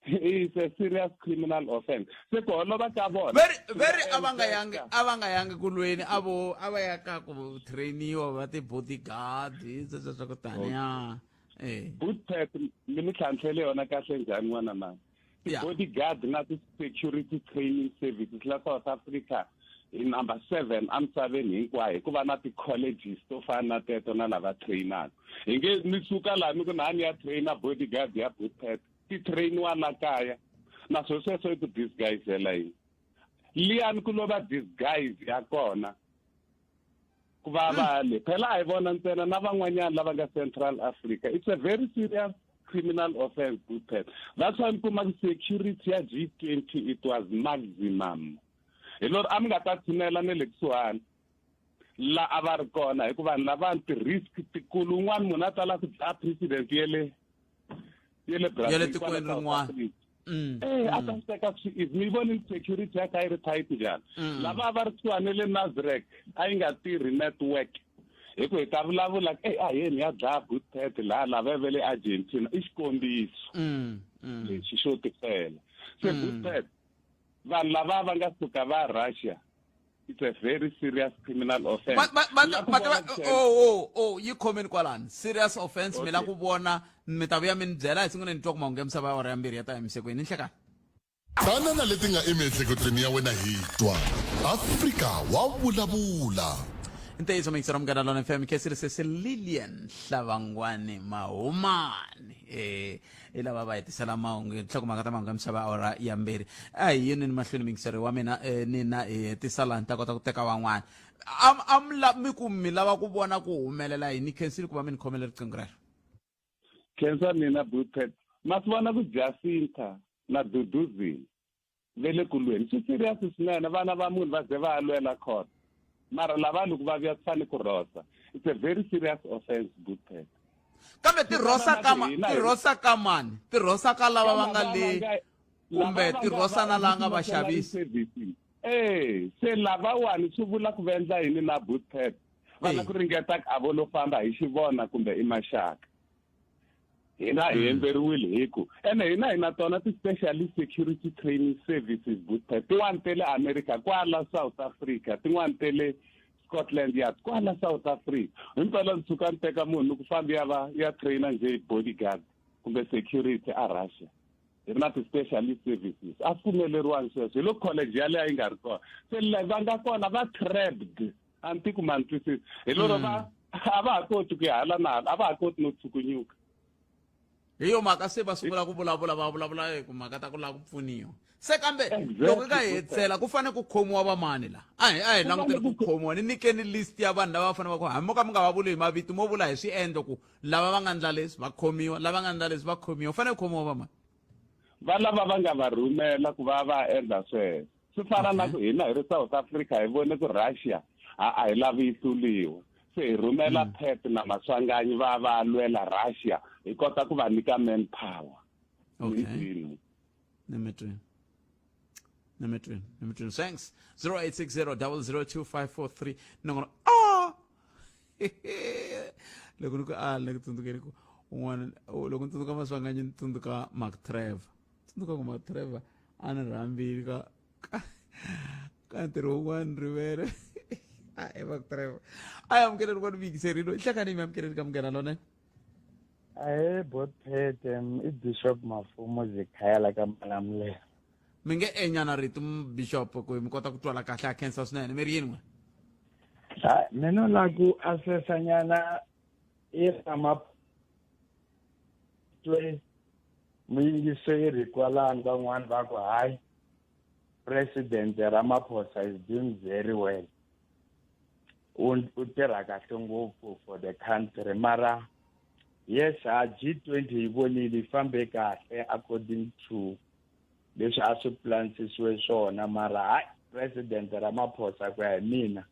Speaker 14: it's a serious criminal offense se ku holova ka vona
Speaker 1: veri veri a va nga yangi a va nga yangi ku lweni a vo a va ya ka ku trainiwa va ti bodyguard sweswo swa ku taniya eh
Speaker 14: bootpad mi mi tlhantlhele yona kahle njhani n'wana mani ti-bodyguard na ti-security training services la South Africa hi number 7 emisaveni hinkwayo hikuva na ti-colleges to fana na teto na lava trainaka hi nge mi suka laha mi ku na ni ya trainer bodyguard ya bootpad ti trainiwa la kaya naswo sweswo i ku disguisela yini liyani ku lova disguise ya kona ku va va le phela a hi vona ntsena na van'wanyana lava nga Central Africa it's a very serious criminal offense bootpad that's why mi kuma ku security ya G20 it was maximum hi lori a mi nga ta tshinela ne le kusuhani la a va ri kona hikuva vanhu lavani ti-risk tikulu un'wana munhu a tala ku dlaya president yele yele Brazil
Speaker 1: ya le tikweni rin'wana
Speaker 14: Eh, a ta swi teka swi easy mi voni security ya kha yi ri tight njhani lava a va ri kusuhani le Nasrec a yi nga tirhi network hi ku hi ta vulavula eyi a yeni ya dlaya bootpad laha lava va le Argentina i xikombiso lexi xo tifela se bootpad vanhu lava va nga suka va Russia it's a very serious criminal offense
Speaker 1: oh oh oh yi khomeni kwalani serious offense mi la ku vona mi ta vuya mi ni byela hi siku ni twa ku mahungu ya misava ya awara ya mbirhi ya ta yimisekweni ni nhlekani
Speaker 3: Tana na leti nga emiehleketweni ya wena hi twa. Afrika wa vulavula.
Speaker 1: Ntiyiso mixero Munghana Lona FM khensile sesi Lilian Hlavangwani Mahumani eh i lava va hetisela mahungu nhlokomhaka ta mahungu ya misava awara ya mbirhi a hi yini ni mahlweni mixero wa mina eh, ni na hi hetisa laha ni ta kota ku teka van'wana am am la mi ku mi lava ku vona ku humelela yini khensile ku va mi ni khomele riqingho rero
Speaker 14: khensa mina bupet ma swi vona ku jacinta na duduzile ve le ku lweni swi serious swinene vana va munhu va ze va ya lwela court mara lava loko va vuya swi fane ku rhosa it's a very serious offense bupet
Speaker 1: kambe ti rhosa ka ma ti rhosa ka mani ti rhosa ka lava va nga le kumbe ti rhosa na lava nga vaxavisi
Speaker 14: e se lavawani swi vula ku va endla yini na bootpad va la ku ringeta a vo lo famba hi xivona kumbe i maxaka hina hi endzeriwile hi ku ene hina hi na tona ti-specialist security training services bootpad tin'wani te le america kwala south africa tin'wani te le scotland yard kwala south africa himpela ni tshuka ni teka munhu ni ku fambi ya va ya trainer njhe bodyguard kumbe security a russia hi ri na ti-specialist services a swi pfumeleriwangi sweswo hi loko college yaleyo a yi nga ri kona se la va nga kona va trapped a ni tiku ma ni twisisa hi lero va a va ha koti ku ya hala na hala a va ha koti no tshukunyuka
Speaker 1: hi yo mhaka se va sungula ku vulavula va vulavula hi ku mhaka ta ku lava ku pfuniwa se kambe loko ka hetisela ku fanele ku khomiwa vamani la a hi a hi languteli ku khomiwa ni nyikeni list ya vanhu lava va fanele va ku hambi mo ka mi nga va vuli hi mavito mo vula hi swiendlo ku lava va nga ndla leswi va khomiwa lava nga ndla leswi va khomiwa u fanele ku khomiwa vamani
Speaker 14: va lava va nga va rhumela ku va va endla sweswo swi fana na ku hina hi ri south africa hi vone ku russia a a hi lavi yi hluriwa se hi rhumela pep na maswanganyi va va lwela russia hi kota ku va nyika man power
Speaker 1: okay ni mi twini ni mi twini thanks 0860 002543 nongono ah loko ni ku a ni ku tsundzukeni ku un'wana loko ni tsundzuka maswanganyi ni tsundzuka mark trevor tsundzuka ku mark trevor a ni rhambile ka ka ka ntirho wun'wana rivele a i mark trevor a yi amukeleni kwani miyingiserilo i hlangane mi amukeleni ka munghana lona
Speaker 15: Ahee Botpete i Bishop Mafumo Zikhaya la ka Malamulele.
Speaker 1: Mi nge enyana rito Bishop ku mi kota ku twala kahle a khensa swinene mi ri yini n'we?
Speaker 15: Ha mina la ku assessa nyana i rama twe muyingiseri kwalano van'wani va ku hayi president Ramaphosa is doing very well. U u tirha kahle ngopfu for the country mara yes a G20 yi vonile yi fambe kahle according to leswi a swi plansisiwe swona mara hayi president Ramaphosa ku ya hi mina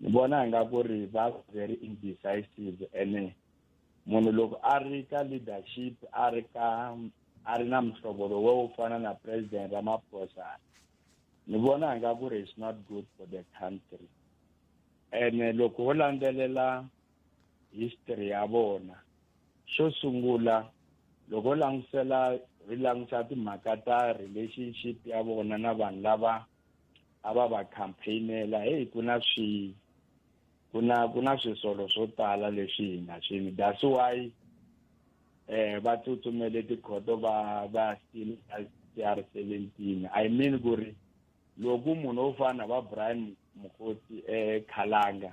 Speaker 15: ni vona nga ku ri va very indecisive ene munhu loko a ri ka leadership a ri ka a ri na muhlovo lowu wo fana na president Ramaphosa ni vona nga ku ri it's not good for the country ene loko ho landzelela history ya vona xo sungula loko ho langutisela hi langutisa timhaka ta relationship ya vona na vanhu lava a va va campaignela heyi ku na swi ku na ku na swisolo swo tala leswi hi nga swi that's why eh va tsutsumele tikhoto va va steal CR17 I mean ku ri loko munhu wo fana va Brian Mukhosi eh Khalanga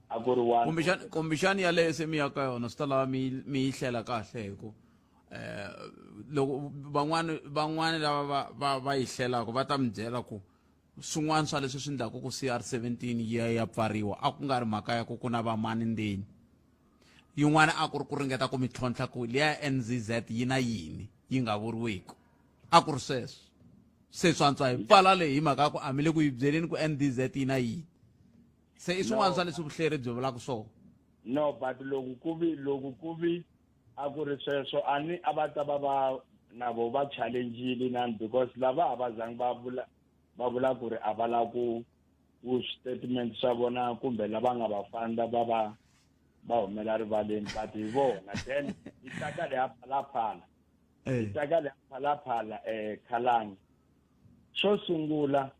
Speaker 15: a ku ri one
Speaker 1: kumbexani kumbexani yaleyo se mi ya ka yona swi ta lava mi mi yi hlela kahle hi ku eh loko van'wani van'wani lava va va va yi hlelaka va ta mi byela ku swin'wana swa leswi swi endlaku ku CR17 yi ya ya pfariwa a ku nga ri mhaka ya ku ku na vamani ndzeni yin'wana a ku ri ku ringeta ku mi tlhontlha ku liya NZZ yi na yini yi nga vuriwiki a ku ri sweswo se swi antswa hi pfala leyi hi mhaka ya ku a mi le ku yi byeleni ku NDZ yi na yini se i swin'wana swa leswi vuhleri byi vulaka swona
Speaker 15: no but loko ku vi loko ku vi a ku ri sweswo a ni a va ta va va na vo va challenge-ile nani because lava a va zangi va vula va vula ku ri a va lava ku ku statement swa vona kumbe lava nga va fanda va va va humela rivaleni but hi vona then yi taka leya phalaphala yi taka leya phalaphala um khalangi xo sungula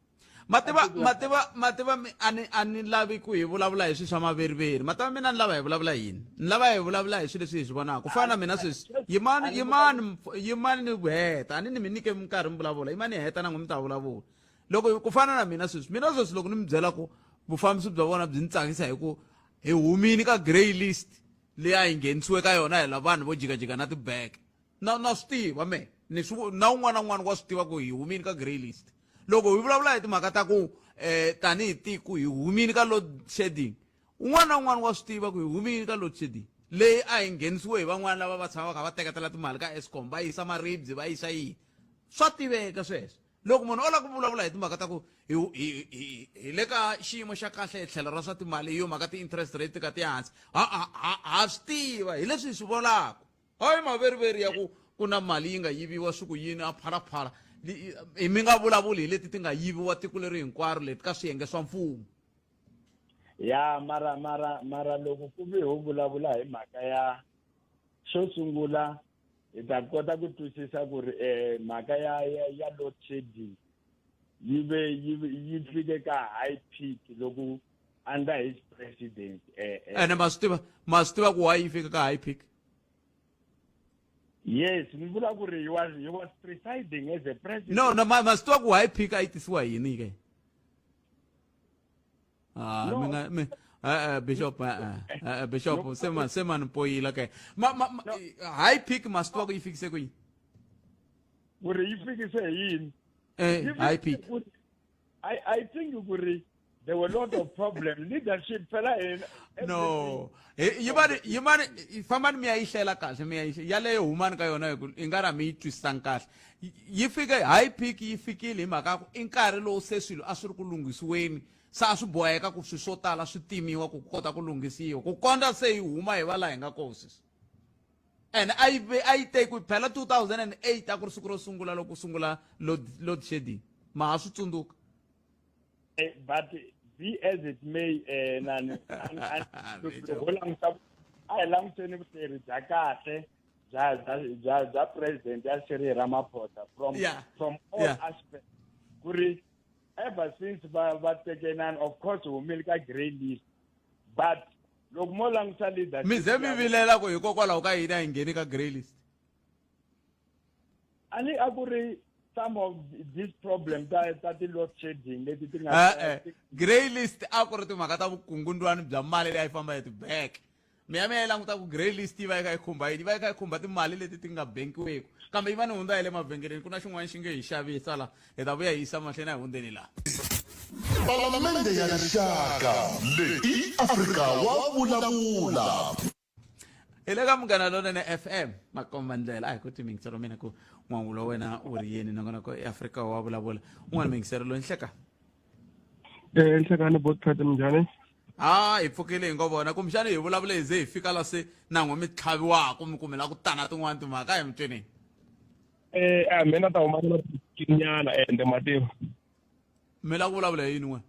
Speaker 1: mativa mativa mativa a ni a ni lavi ku hi vulavula hi swilo swa maveriveri mativa mina ni lava hi vulavula yini ni lava hi vulavula hi swilo leswi hi swi vonaka ku fana na mina sweswi yimani yimani yimani ni heta a ni ni mi nyike minkarhi mi vulavula yimani heta na n'wi mi ta vulavula loko ku fana na mina sweswi mina sweswi loko ni mi byela ku Vufambisi bya vona byi ni tsakisa hi ku hi humini ka grey list leyi a yi nghenisiwe ka yona hi la vanhu vo jikajika na tibeke. Na na swi tiva me ni swi na un'wana na un'wana wa swi tiva ku hi humini ka grey list. Loko hi vulavula hi timhaka ta ku tanihi tiko hi humini ka load shedding, un'wana na un'wana wa swi tiva ku hi humini ka load shedding leyi a yi nghenisiwe hi van'wana lava va tshama va kha va teketela timali ka Eskom, va yisa maribye, va yisa yini. Swa tiveka sweswo. Loko munhu o lava ku vulavula hi timhaka ta ku hi, hi, hi, hi le ka xiyimo xa kahle hi tlhelo ra swa timali, hi yo mhaka ti-interest rate ti ka ti hansi, ha, ha, ha, ha swi tiva, hi leswi hi swi vonaka. Hayi maveriveri ya ku ku na mali yi nga yiviwa swi ku yini a phalaphala. Hi mi nga vulavuli hi leti ti nga yiviwa tiko leri hinkwaro leti ka swiyenge swa mfumo.
Speaker 15: Ya, mara, mara, mara loko ku ve ho vulavula hi mhaka ya xo sungula, hi ta kota ku twisisa ku ri mhaka ya, ya, ya load shedding yi ve, yi, yi fike ka high peak loko under his president.
Speaker 1: Ene ma swi tiva, ma swi tiva ku why yi fika ka high peak?
Speaker 15: Yes, ni vula ku ri he was presiding as a president.
Speaker 1: No, no, ma swi tiva ku high peak a yi tisiwa hi yini ke? Ah,
Speaker 15: No.
Speaker 1: mi nga, mi, bishop, bishop,
Speaker 15: No.
Speaker 1: se ma, se ma ni poyila ke. Ma, ma, ma,
Speaker 15: No.
Speaker 1: high peak ma swi tiva ku yi fikise ku yini?
Speaker 15: Ku ri yi fikise hi yini? Yi
Speaker 1: High
Speaker 15: fikise
Speaker 1: peak.
Speaker 15: ku ri, I think ku ri there were a lot of problems. Leadership fela in
Speaker 1: No. He, yimani, yimani, fambani mi ya yi hlela kahle, mi ya yi hlela. Yaleyo humani ka yona hi ku i nga ra mi yi twisisanga kahle. Yi fike high peak yi fikile hi mhaka ya ku i nkarhi lowu se swilo a swi ri ku lunghisiweni, se a swi boheka ku swilo swo tala swi timiwa ku kota ku lunghisiwa, ku kondza se yi huma hi va laha hi nga kona sweswi. And a yi ve, a yi tekiwi phela 2008 a ku ri siku ro sungula loko ku sungula load shedding. Ma ha swi tsundzuka?
Speaker 15: But be as it may, nani, loko languta, a hi languteni vuhleri bya kahle bya president ya Cyril Ramaphosa from all aspects. Ku ri ever since va teke nani, of course humile ka grey list, but loko mo languta leadership
Speaker 1: Mi ze mi
Speaker 15: ya
Speaker 1: vilela ku hikokwalaho ka yini a hi ngheni ka grey list?
Speaker 15: A ni a ku ri some of this problem ta ti load shedding leti ti nga
Speaker 1: Grey list a ku ri timhaka ta vukungundwani bya mali leyi a yi famba hi ti-bank. Mi ya mi ya yi languta ku grey list yi va yi kha yi khumba yini, yi va yi kha yi khumba timali leti ti nga bankiweki. Kambe yi va ni hundza hi le mavhengeleni, ku na xin'wana xi nge hi xavisa la, hi ta vuya hi yisa mahlweni, a hi hundzeni laha.
Speaker 3: Palamende ya Rixaka, leyi i Afrika wa vulavula.
Speaker 1: Hi le ka Munghana Lonene FM, makomba ndlela. A hi ku tiyingiselo mina ku n'wangulo wa wena u ri yini, nongonoko i Afrika wa vulavula. Un'wana muyingiseri loyi, nhleka.
Speaker 16: Nhlekani Botpet, minjhani?
Speaker 1: Ha, hi pfukile hi ngo vona. Kumbexana hi vulavule hi ze hi fika la se na n'we mi tlhaviwaka mi kumela ku tana tin'wana timhaka, a hi mi tweneni.
Speaker 16: A mina ta huma nyana ende mativa.
Speaker 1: Mi la ku vulavula hi yini n'we?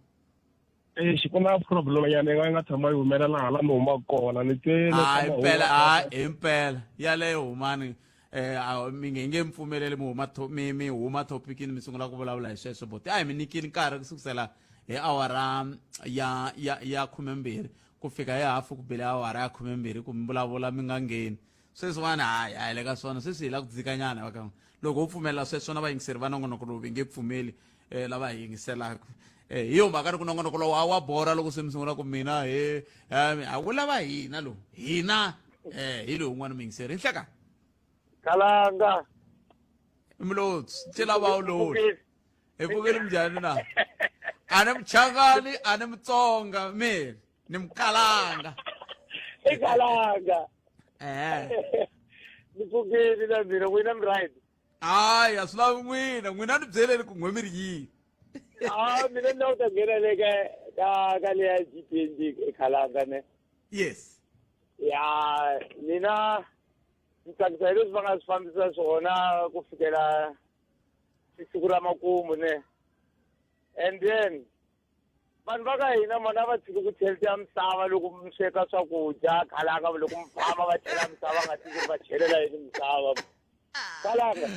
Speaker 16: Xi ku na problem nyana yi nga tshama yi humelela hala mi humaka kona. Ni twe ni
Speaker 1: Hayi,
Speaker 16: tshama
Speaker 1: mpela,
Speaker 16: huma
Speaker 1: hayi, hi mpela. Yaleyo humani. A mi nge nge mi pfumeleli mi huma mi, mi huma topicini mi sungula ku vulavula hi sweswo, boti. A hi mi nyikile nkarhi ku sukusela hi awara ya khumembirhi ku fika hi hafu ku bile awara ya khumembirhi ku mi vulavula mi nga ngheni. Sweswiwani hayi, a hi le ka swona. Sweswi hi la ku dzikanyana va ka loko ho pfumelela sweswo na vayingiseri va nongonoko lowu va nge pfumeli lava hi yingiselaka. Hi yo mhaka ri ku nongonoko lowu a wa borha loko se mi sungula ku mina he, a wu lava hina lowu. Hina hi lowu un'wana muyingiseri. Nhleka.
Speaker 17: Kalanga.
Speaker 1: Mlotsi, tshela va lowu. Hi pfukile minjhani na? A ni Muchangani, a ni Mutsonga, mina ni Mukalanga.
Speaker 17: I Kalanga. Ni pfukile na mina, n'wina mi right.
Speaker 1: Hayi, a swi lavi n'wina, n'wina ni byeleni ku n'we mi ri yini.
Speaker 17: Mina ni lava ku ta nghena le ka leya G20 e Kalanga ne.
Speaker 1: Yes.
Speaker 17: Ya, mina ni tsakisa hi leswi va nga swi fambisa swona ku fikela siku ra makumu ne. And then vanhu va ka hina mona va tshiki ku cheleta misava loko mi sweka swakudya Kalanga, loko mi phama va chela misava nga tiki va chelela yini misava. Kalanga.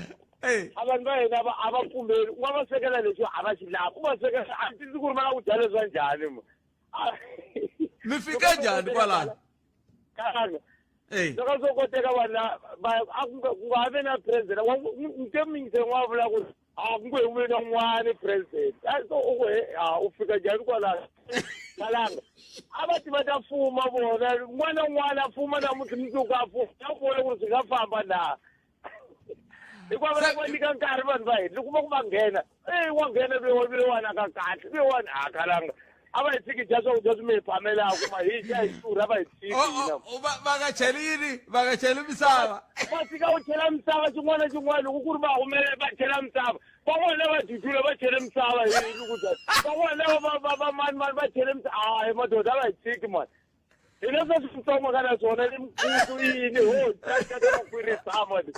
Speaker 17: A vanhu va hina a va pfumeli, u nga va swekela leswi a va xi lavi, u va swekela a ni tivi ku ri va lava ku dya leswa njhani mo.
Speaker 1: Mi fike njhani kwalano?
Speaker 17: Kalanga. Loko swo koteka vanhu va, a ku nga, ku nga ha vi na president, wa ku, ni twe muyingiseri wa vula ku a ku nge hume na n'wana president. A so u ku he, a u fika njhani kwalano? Kalanga a va ti va ta fuma vona n'wana n'wana a fuma namuntlha mundzuku a fuma na vona ku ri swi nga famba na hikuva va va nyika nkarhi vanhu va hina loko va ku va nghena e wa nghena lwewana ka kahle lwewana a kalanga a va hi tshiki dya swakudya swi mi hi phamelaka ma hi dya hi xurha va hi tshiki hina
Speaker 1: va nga cheli yini va nga cheli misava
Speaker 17: va tshika ku chela misava xin'wana na xin'wana loko ku ri va humelela va chela misava van'wana lava dudula va chele misava hi lukudya van'wana lava va va va mani mani va chele misava hayi madoda a va hi tshiki mani hi leswi switsongo ka na swona ni mkutu yini ho tata makwiri tshama ni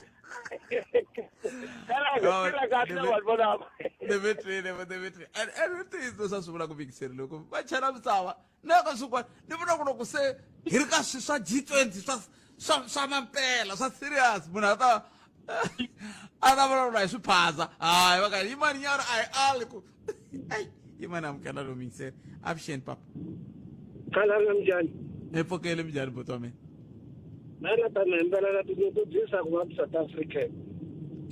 Speaker 1: Dimitri Dimitri and everything is swa swi vula ku vikiseri loko va chela misava na ka swin'wana ni vona ku loko se hi ri ka swi swa G20 swa swa swa mampela swa serious munhu a ta a ta vulavula hi swiphaza hayi va ka yimani nyana a hi ali ku ayi yimani amukela lo mingiseri avuxeni papa
Speaker 18: Khalanga minjhani?
Speaker 1: Hi pfukile minjhani buti wa mina?
Speaker 18: Mina ta mi hembelela tinyungubyisa ku va South African.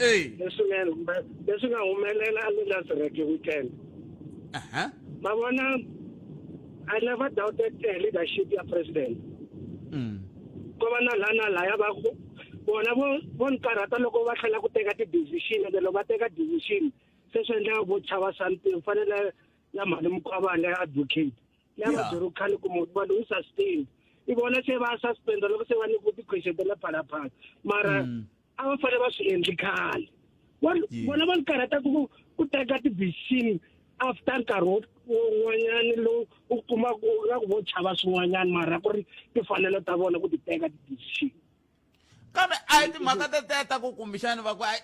Speaker 1: Ey.
Speaker 18: Leswi nga leswi nga humelela a Nasrec weekend.
Speaker 1: Aha.
Speaker 18: Ma vona I never doubted the leadership ya president. Ko va na laha na lahaya va ku vona vo vo ni karhata loko va tlhela ku teka ti-decision ende loko va teka decision se swi endlaka vo chava something fanele ya mhani Mkhwabane ya advocate ya va byeriwa khale ku munhu vanhu u suspend i vona se va suspend loko se va nyikiwe ti-question ta le phalaphala mara a va fanele va swi endli khale vona va ni karhata ku ku teka ti-decision after nkarhi wun'wanyana lowu u kuma ku nga ku vo chava swin'wanyana mara ku ri timfanelo ta vona ku ti teka ti-decision
Speaker 1: kambe a hi timhaka teteya ta ku kumbexani va ku ai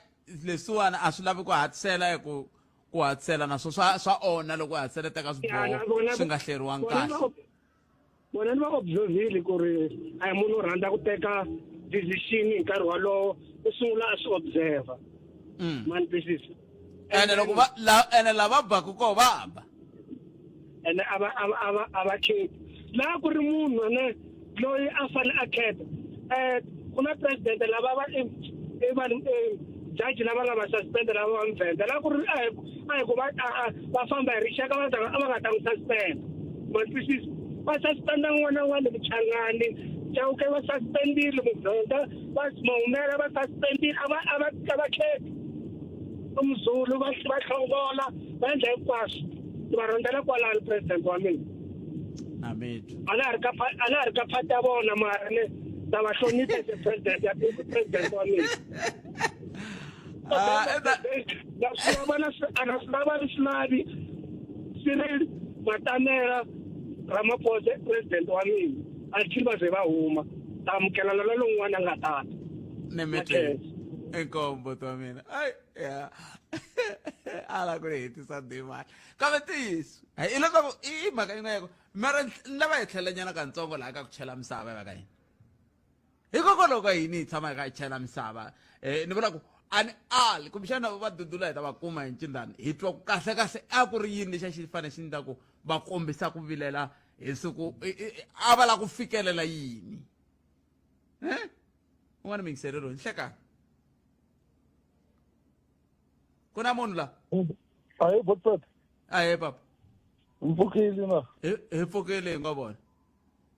Speaker 1: leswiwani a swi lavi ku hatlisela hi ku ku hatlisela naswo swa swa onha loko u hatlisela teka swiboho swi nga hleriwangi kahle
Speaker 18: vona ni va observile ku ri a hi munhu u rhandza ku teka decision hi nkarhi wolowo u sungula a swi observer ma ni twisisa
Speaker 1: ene loko va la ene lava baku ko va ba
Speaker 18: ene a va a va a va a va kheti laha ku ri munhu ane loyi a fane a kheta um ku na president lava va i vanhu jaji lava nga va suspend lava va mvenda laha ku ri a hi a hi ku va va famba hi rixaka va ta a va nga ta n'wi suspend ma twisisa va suspenda n'wana wa le muchangani chauke va suspendile muvhenda va mahumela va suspendile a va a va a va kheti umzulu va va hlongola va endla hinkwaswo va rhandzela kwalano president wa mina a na ha ri ka a na ha ri ka phati ya vona mara ne ta va hlonipha se president ya president wa mina na swi lava na a na swi lava ni swi lavi Cyril Matamela Ramaphosa president wa mina until va ze va huma ta amukela na lowun'wana a nga tata
Speaker 1: Nemetwe inkombo wa mina ai ya ala ku hetisa dimali kambe ntiyiso hi leswaku i mhaka yin'we yako mara ni lava hi tlhela nyana kantsongo laha ka ku chela misava va ka hina hikokwalaho ka yini hi tshama hi kha hi chela misava um ni vula ku a ni ali kumbexana va dudula hi ta va kuma hi ncindani hi twa ku kahle kahle a ku ri yini lexi a xi fanele xi endla ku va kombisa ku vilela hi siku a va lava ku fikelela yini um un'wana miyingiselelo hi nhlekani ku na munhu la
Speaker 19: ahe botpet
Speaker 1: ahe papa
Speaker 19: mpfukile na
Speaker 1: hi pfukile hi nga vona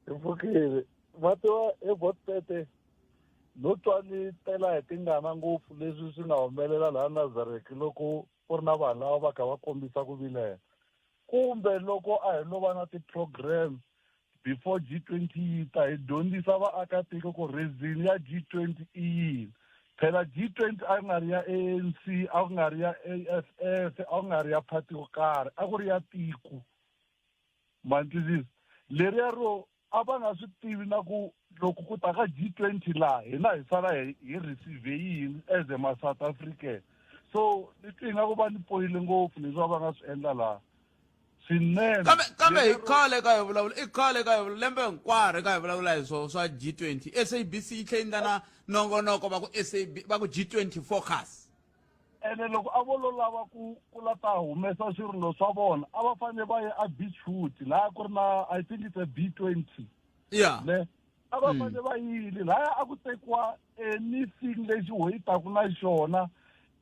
Speaker 19: hi pfukile va tiva he botpete no twa ni tela hi tingana ngopfu leswi swi nga humelela laha nazareth loko ku ri na vanhu lava va kha va kombisa ku vilela kumbe loko a hi lo va na ti-program before G20 yi ta hi dyondzisa vaakatiko ku reason ya G20 i yini phela G20 a ku nga ri ya ANC a ku nga ri ya AFF a ku nga ri ya party yo karhi a ku ri ya tiko ma ni twisisa leriya ro a va nga swi tivi na ku loko ku ta ka G20 laha hina hi sala hi hi receive yini as a ma South African so ni twi ingaku va ni poyile ngopfu leswi va nga swi endla laha swinene
Speaker 1: kambe kambe hi khale ka hi vulavula i khale ka hi vulavula lembe hinkwaro ka hi vulavula hi swo swa G20 SABC yi tlhe yi endla na nongonoko va ku SAB va ku G20 focus
Speaker 19: ene loko a vo lo lava ku ku la ta humesa swirilo swa vona a va fanele va ye a beachwood laha ku ri na i think it's a b 20
Speaker 1: yeah
Speaker 19: ne a va fanele va yile lahaya a ku tekiwa anything lexi ho yi taku na xona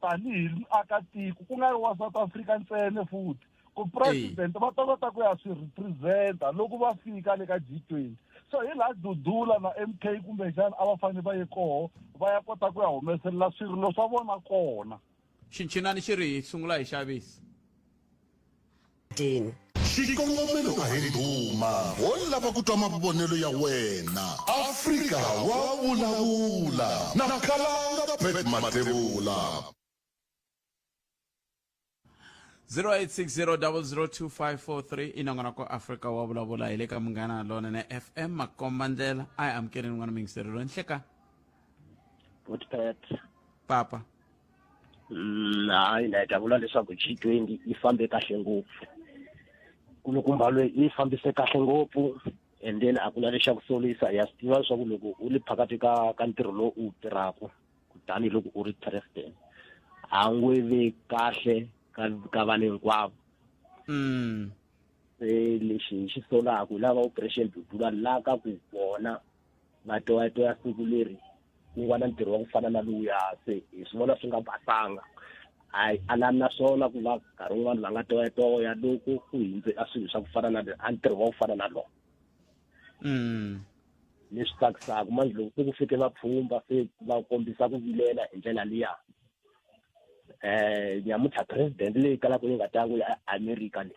Speaker 19: tanihi muakatiko ku nga ri wa south africa ntsena futhi Ku president va ta kota ku ya swi representa loko va fika le ka G20. So hi laha Dudula na MK kumbexana a va fanele va ye koho va ya kota ku ya humeselela swirilo swa vona kona.
Speaker 1: Xinchinani xi ri hi sungula hi xavisa.
Speaker 3: Dini. Xikongomelo a hi ndhuma, ho lava ku twa mavonelo ya wena. Afrika wa vulavula na Khalanga Pat Mathebula.
Speaker 1: 0860002543 i nongonoko Afrika wa vulavula hi le ka Munghana Lonene FM makomba ndlela a hi amukeleni n'wana muyingiseri loyi nhleka
Speaker 20: Good Pat.
Speaker 1: Papa.
Speaker 20: Hayi na hi ta vula leswaku G20 yi fambe kahle ngopfu. Kulukumba loyi yi fambise kahle ngopfu and then a ku na lexi xa ku solisa ya swi tiva leswaku loko u ri phakathi ka ka ntirho lowu u wu tirhaka kutani loko u ri president a nge vi kahle ka ka vanhu hinkwavo. Se lexi hi xi solaka hi lava operation dudula la ka ku vona va toyatoya siku leri ku nga na ntirho wa ku fana na lowuya se hi swi vona swi nga basanga a alani na swona ku va nkarhi wun'wani va nga toyatoya loko ku hindze a swilo swa ku fana na a ntirho wa ku fana na lowo leswi tsakisaka manje loko se ku fike vapfhumba se va kombisa ku vilela hi ndlela liya eh nyamuntlha president leyi kalaka yi nga tangu ya America leyi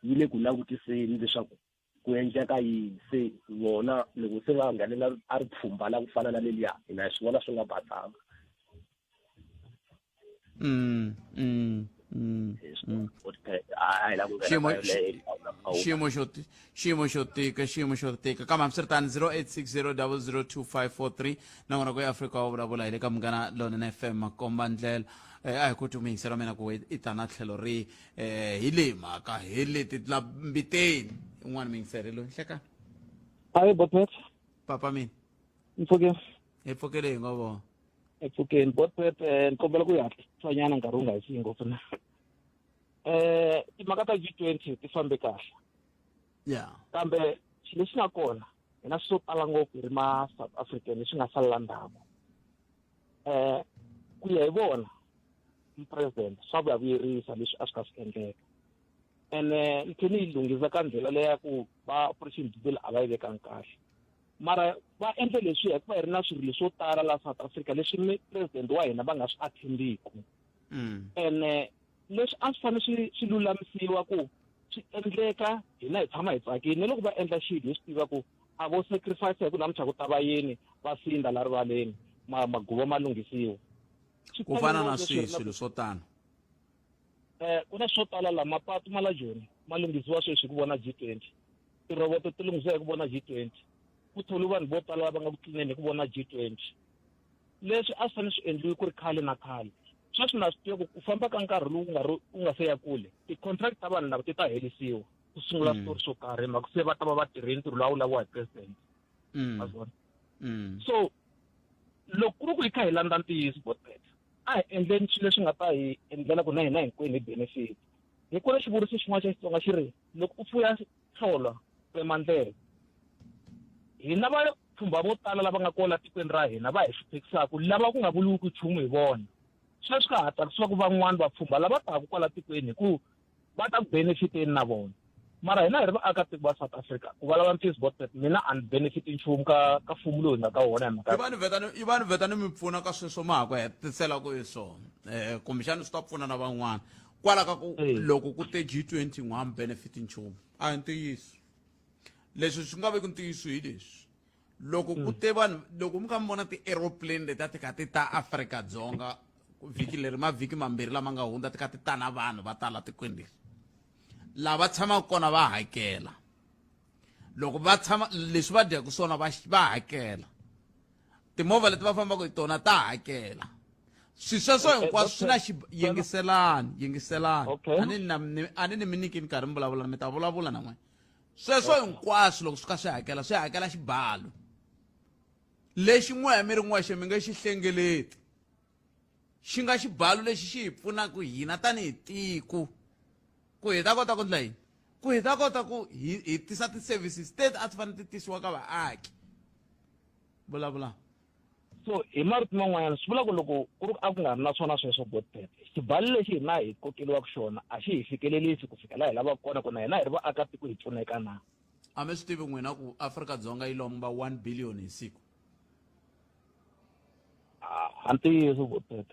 Speaker 20: yi le ku langutiseni leswaku ku endleka yini se vona loko se va nghenela a ri pfhumba la ku fana na leliya hina hi swi vona swi nga basanga
Speaker 1: Xiyimo xiyimo xo xiyimo xo tika xiyimo xo tika kambe hambiswiritano 0860002543 nakona ku eAfrika wa vulavula hi le ka Munghana Lonene FM makomba ndlela a hi koti ku mi yingisela mina ku i ta na tlhelo rihi hi leyi mhaka hi leti la mbiteni un'wana mi yingiseri loyi nhlekani
Speaker 21: Hayi Botpet.
Speaker 1: Papa mina.
Speaker 21: Mpfukeni.
Speaker 1: Hi pfukele hi ngo vona.
Speaker 21: Epfukeni Botpet eh, ni kombela ku yi hatlisanyana nkarhi wu nga hi siyi ngopfu na. Eh timhaka ta G20 ti fambe kahle.
Speaker 1: Yeah.
Speaker 21: Kambe xilo lexi nga kona hina swo tala ngopfu hi ri ma South African leswi nga salela ndzhaku. Eh ku ya hi vona president swa vuya vuyerisa leswi a swi ka swi endleka ene ni tlhela ni yi lunghisa ka ndlela leya ku va operation dudula a va yi vekangi kahle mara va endle leswi hikuva hi ri na swirilo swo tala la South Africa leswi president wa hina va nga swi attend-iku ene leswi a swi fanele swi swi lulamisiwa ku swi endleka hina hi tshama hi tsakile ni loko va endla xilo hi swi tiva ku a vo sacrifice hi ku namuntlha ku ta va yini va sindza la rivaleni maguva ma lunghisiwa
Speaker 1: ku fana na swihi swilo swo tano
Speaker 21: eh ku na swo tala la mapatu ma la Joni ma lunghisiwa sweswi hi ku vona G20 tirhoboto ti lunghisiwa hi ku vona G20 ku tholiwa vanhu vo tala lava nga ku tlineni hi ku vona G20 leswi a swi fanele swi endliwi ku ri khale na khale sweswi na swi tiva ku ku famba ka nkarhi lowu nga ri wu nga se ya kule ti-contract ta vanhu lava ti ta herisiwa ku sungula switori swo karhi hi mhaka se va ta va va tirhile ntirho lowu a wu laviwa hi president ma swi vona so loko ku ri ku hi kha hi landza ntiyiso botbet a hi endleni swilo leswi nga ta hi endlela ku na hina hinkwenu hi benefit hi ku na xivuriso xin'wana xa Xitsonga xi ri loko u fuya hlolwa tsema ndlela hina vapfhumba vo tala lava nga kona tikweni ra hina va hi hluphekisaka lava ku nga vuriwiki nchumu hi vona sweswi ka ha tsakisiwa ku van'wana vapfhumba lava taka kwala tikweni hi ku va ta ku benefiteni na vona mara hina hi ri vaakatiko va South Africa ku vulavula ntiyiso Botbet mina a ni benefiti nchumu ka ka mfumo lowu hi nga ka wona hi mhaka
Speaker 1: i va ni vheta ni i va ni vheta ni mi pfuna ka sweswo ma ha ku hetisela ku hi swona um kumbexana swi ta pfuna na van'wana kwala ka ku loko ku te G20 n'wa mi benefiti nchumu a hi ntiyiso leswi swi nga veki ntiyiso hi leswi loko ku te vanhu loko mi kha mi vona ti-aeroplane leti a ti kha ti ta Afrika-Dzonga vhiki leri mavhiki mambirhi lama nga hundza ti kha ti ta na vanhu va tala tikweni leri lava tshamaka kona va hakela loko va tshama leswi va dyaka swona va va hakela timovha leti va fambaka hi tona ta hakela swilo sweswo hinkwaswo swi na xi yingiselani yingiselani a ni na a ni ni mi nyiki nkarhi mi vulavula mi ta vulavula na n'wina sweswo hinkwaswo loko swi kha swi hakela swi hakela xibalo lexi n'wehe mi ri n'wexe mi nge xi hlengeleti xi nga xibalo lexi xi hi pfunaka hina tanihi tiko ku hi ta kota ku endla yini ku hi ta kota ku hi hi tisa ti-services teti a ti fanele ti tisiwa ka vaaki vulavula.
Speaker 21: So hi marito man'wanyana swi vula ku loko ku ri a ku nga ri na swona sweswo botpet xibalo lexi hina hi kokeliwaka xona a xi hi fikelelisi ku fika laha hi lavaka kona ku na hina hi ri vaakatiko hi pfuneka na.
Speaker 1: A mi swi tivi n'wina ku Afrika-Dzonga yi lomba 1 billion hi siku?
Speaker 21: A ntiyiso botpet.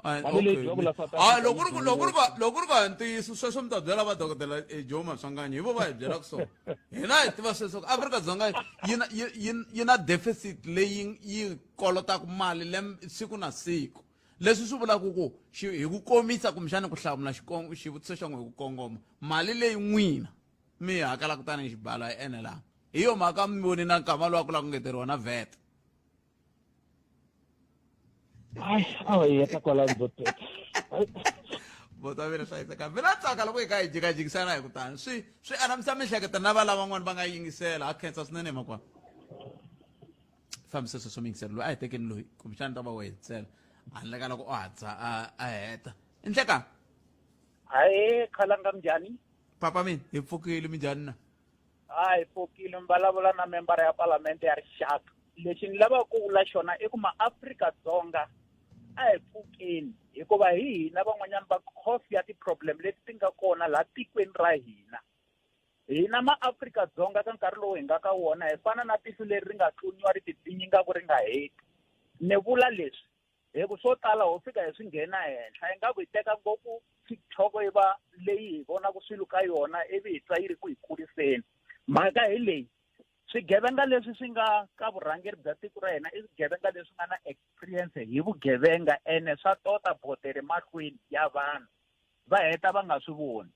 Speaker 21: Mali leyi dyiwaka la South
Speaker 1: Ah,
Speaker 21: Africa
Speaker 1: loko ri ku
Speaker 21: yi
Speaker 1: loko ri ku loko ri ku a ntiyiso sweswo mi ta byela va dokodela eh, Joe Maswanganyi hi vo va hi byelaka swona hina hi tiva sweswo ku Afrika-Dzonga yi na yi yi yi na deficit leyi yi kolotaka mali lembe siku na siku leswi swi vulaka ku xi hi ku komisa kumbexana ku hlamula xivutiso xa n'we hi ku kongoma mali leyi n'wina mi yi hakelaka tanihi xibalo a yi enelanga hi yo mhaka mi voni na nkama lowu a ku lava ku ngeteriwa na vet
Speaker 21: Hayi, a va heta kwalano botpet.
Speaker 1: Vota vile hlayiseka mina tsaka loko hi kha hi jikajikisana hi ku tani swi swi anamisa miehleketo na va lavan'wana va nga yingisela ha khensa swinene makwani fambisa sweswo miyingiselo loyi a hi tekeni loyi kumbexana ta va wo hetisela handle ka loko o hatsa a a heta ndleka
Speaker 2: Hayi khalanga minjhani?
Speaker 1: Papa mina hi pfukile minjhani na
Speaker 2: A hi pfukile mi vulavula na membara ya palamende ya rixaka. Lexi ni lavaka ku vula xona i ku maAfrika-Dzonga a hi pfukeni hikuva hi hina van'wanyana va cause ya ti-problem leti ti nga kona laha tikweni ra hina. Hina maAfrika-Dzonga ka nkarhi lowu hi nga ka wona hi fana na tihlo leri ri nga tlunyiwa ri tipfinyingaku ri nga heti. Ni vula leswi hi ku swo tala ho fika hi swi nghena henhla ingaku hi teka ngopfu TikTok yi va leyi hi vonaka swilo ka yona ivi hi twa yi ri ku hi kuriseni. Mhaka hi leyi swigevenga leswi swi nga ka vurhangeri bya tiko ra hina i swigevenga leswi nga na experience hi vugevenga ene swa tota botere mahlweni ya vanhu va heta va nga swi voni.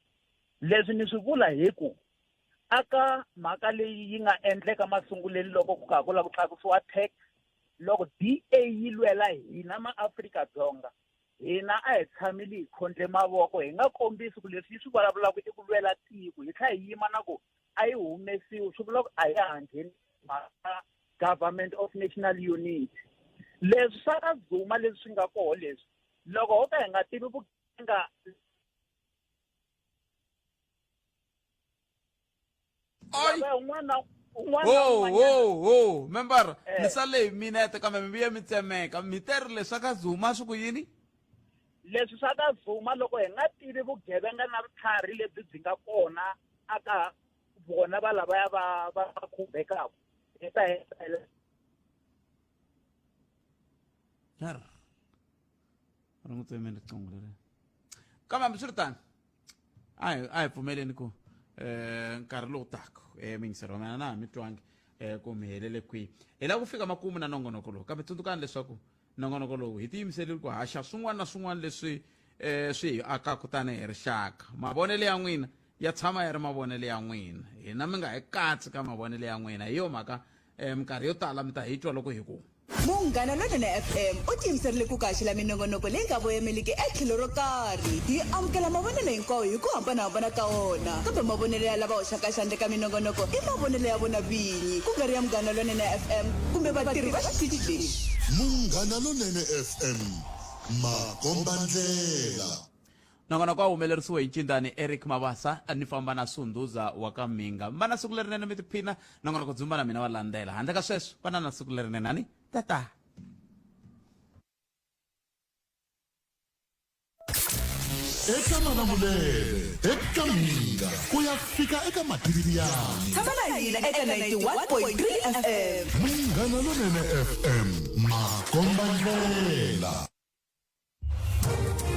Speaker 2: Leswi ni swi vula hi ku aka mhaka leyi yi nga endleka masunguleni loko ku ka ku lava ku tlakusiwa tax loko DA yi lwela hina maAfrika-Dzonga hina a hi tshamile hi khondle mavoko hi nga kombisi ku leswi yi swi vulavulaka i ku lwela tiko hi tlhela hi yima na ku a yi humesiwi swi vula ku a ya ha ngheni mhaka government of national unity leswi swa ka Zuma leswi swi nga koho leswi loko ho ka hi nga tivi vugevenga
Speaker 1: Ho ho ho membara eh. mi sale hi minete kambe mi vuye mi tsemeka mi teri leswi ka Zuma swi ku yini
Speaker 2: leswi swa ka Zuma loko hi nga tivi vugevenga na vutlhari lebyi byi nga kona aka vona va lavaya va va khumbekaka hi ta heta
Speaker 1: ri n'wi tsemeni riqingho leri kambe hambiswiritano a hi a hi pfumeleni ku um nkarhi lowu taka um miyingiseri wa mina na ha mi twangi um ku mi helele kwihi hi lava ku fika makumu na nongonoko lowu kambe tsundzukani leswaku nongonoko lowu hi tiyimiserile ku haxa swin'wana na swin'wana leswi um swi hi akaka tanihi rixaka mavonelo ya n'wina ya tshama ya ri mavonelo ya n'wina hina mi nga hi katsi ka mavonelo ya n'wina hi yo mhaka um minkarhi yo tala mi ta hi twa loko hi ku
Speaker 6: Munghana Lonene FM u tiyimiserile ku kaxela minongonoko leyi nga voyemeliki etlhelo ro karhi. Hi amukela mavonelo hinkwawo hi ku hambanahambana ka wona, kambe mavonelo ya lava hoxaka xandla eka minongonoko i mavonelo ya vona vinyi, ku nga ri ya Munghana Lonene FM kumbe vatirhi va xitichi lexi.
Speaker 3: Munghana Lonene FM, makombandlela.
Speaker 1: Nongonoko a humelerisiwe hi Ncindani Eric Mabasa ni famba na Sunduza wa ka Mhinga. Mi va na siku lerinene mi tiphina. Nongonoko dzumba na mina wa landzela. Handle ka sweswo, va na na siku lerinene ani. Tata.
Speaker 3: Eka Malamulele, eka Mhinga, ku ya fika eka Matiriyani.
Speaker 6: Tshama na hina eka 91.3 FM.
Speaker 3: Munghana Lonene FM, makombandlela.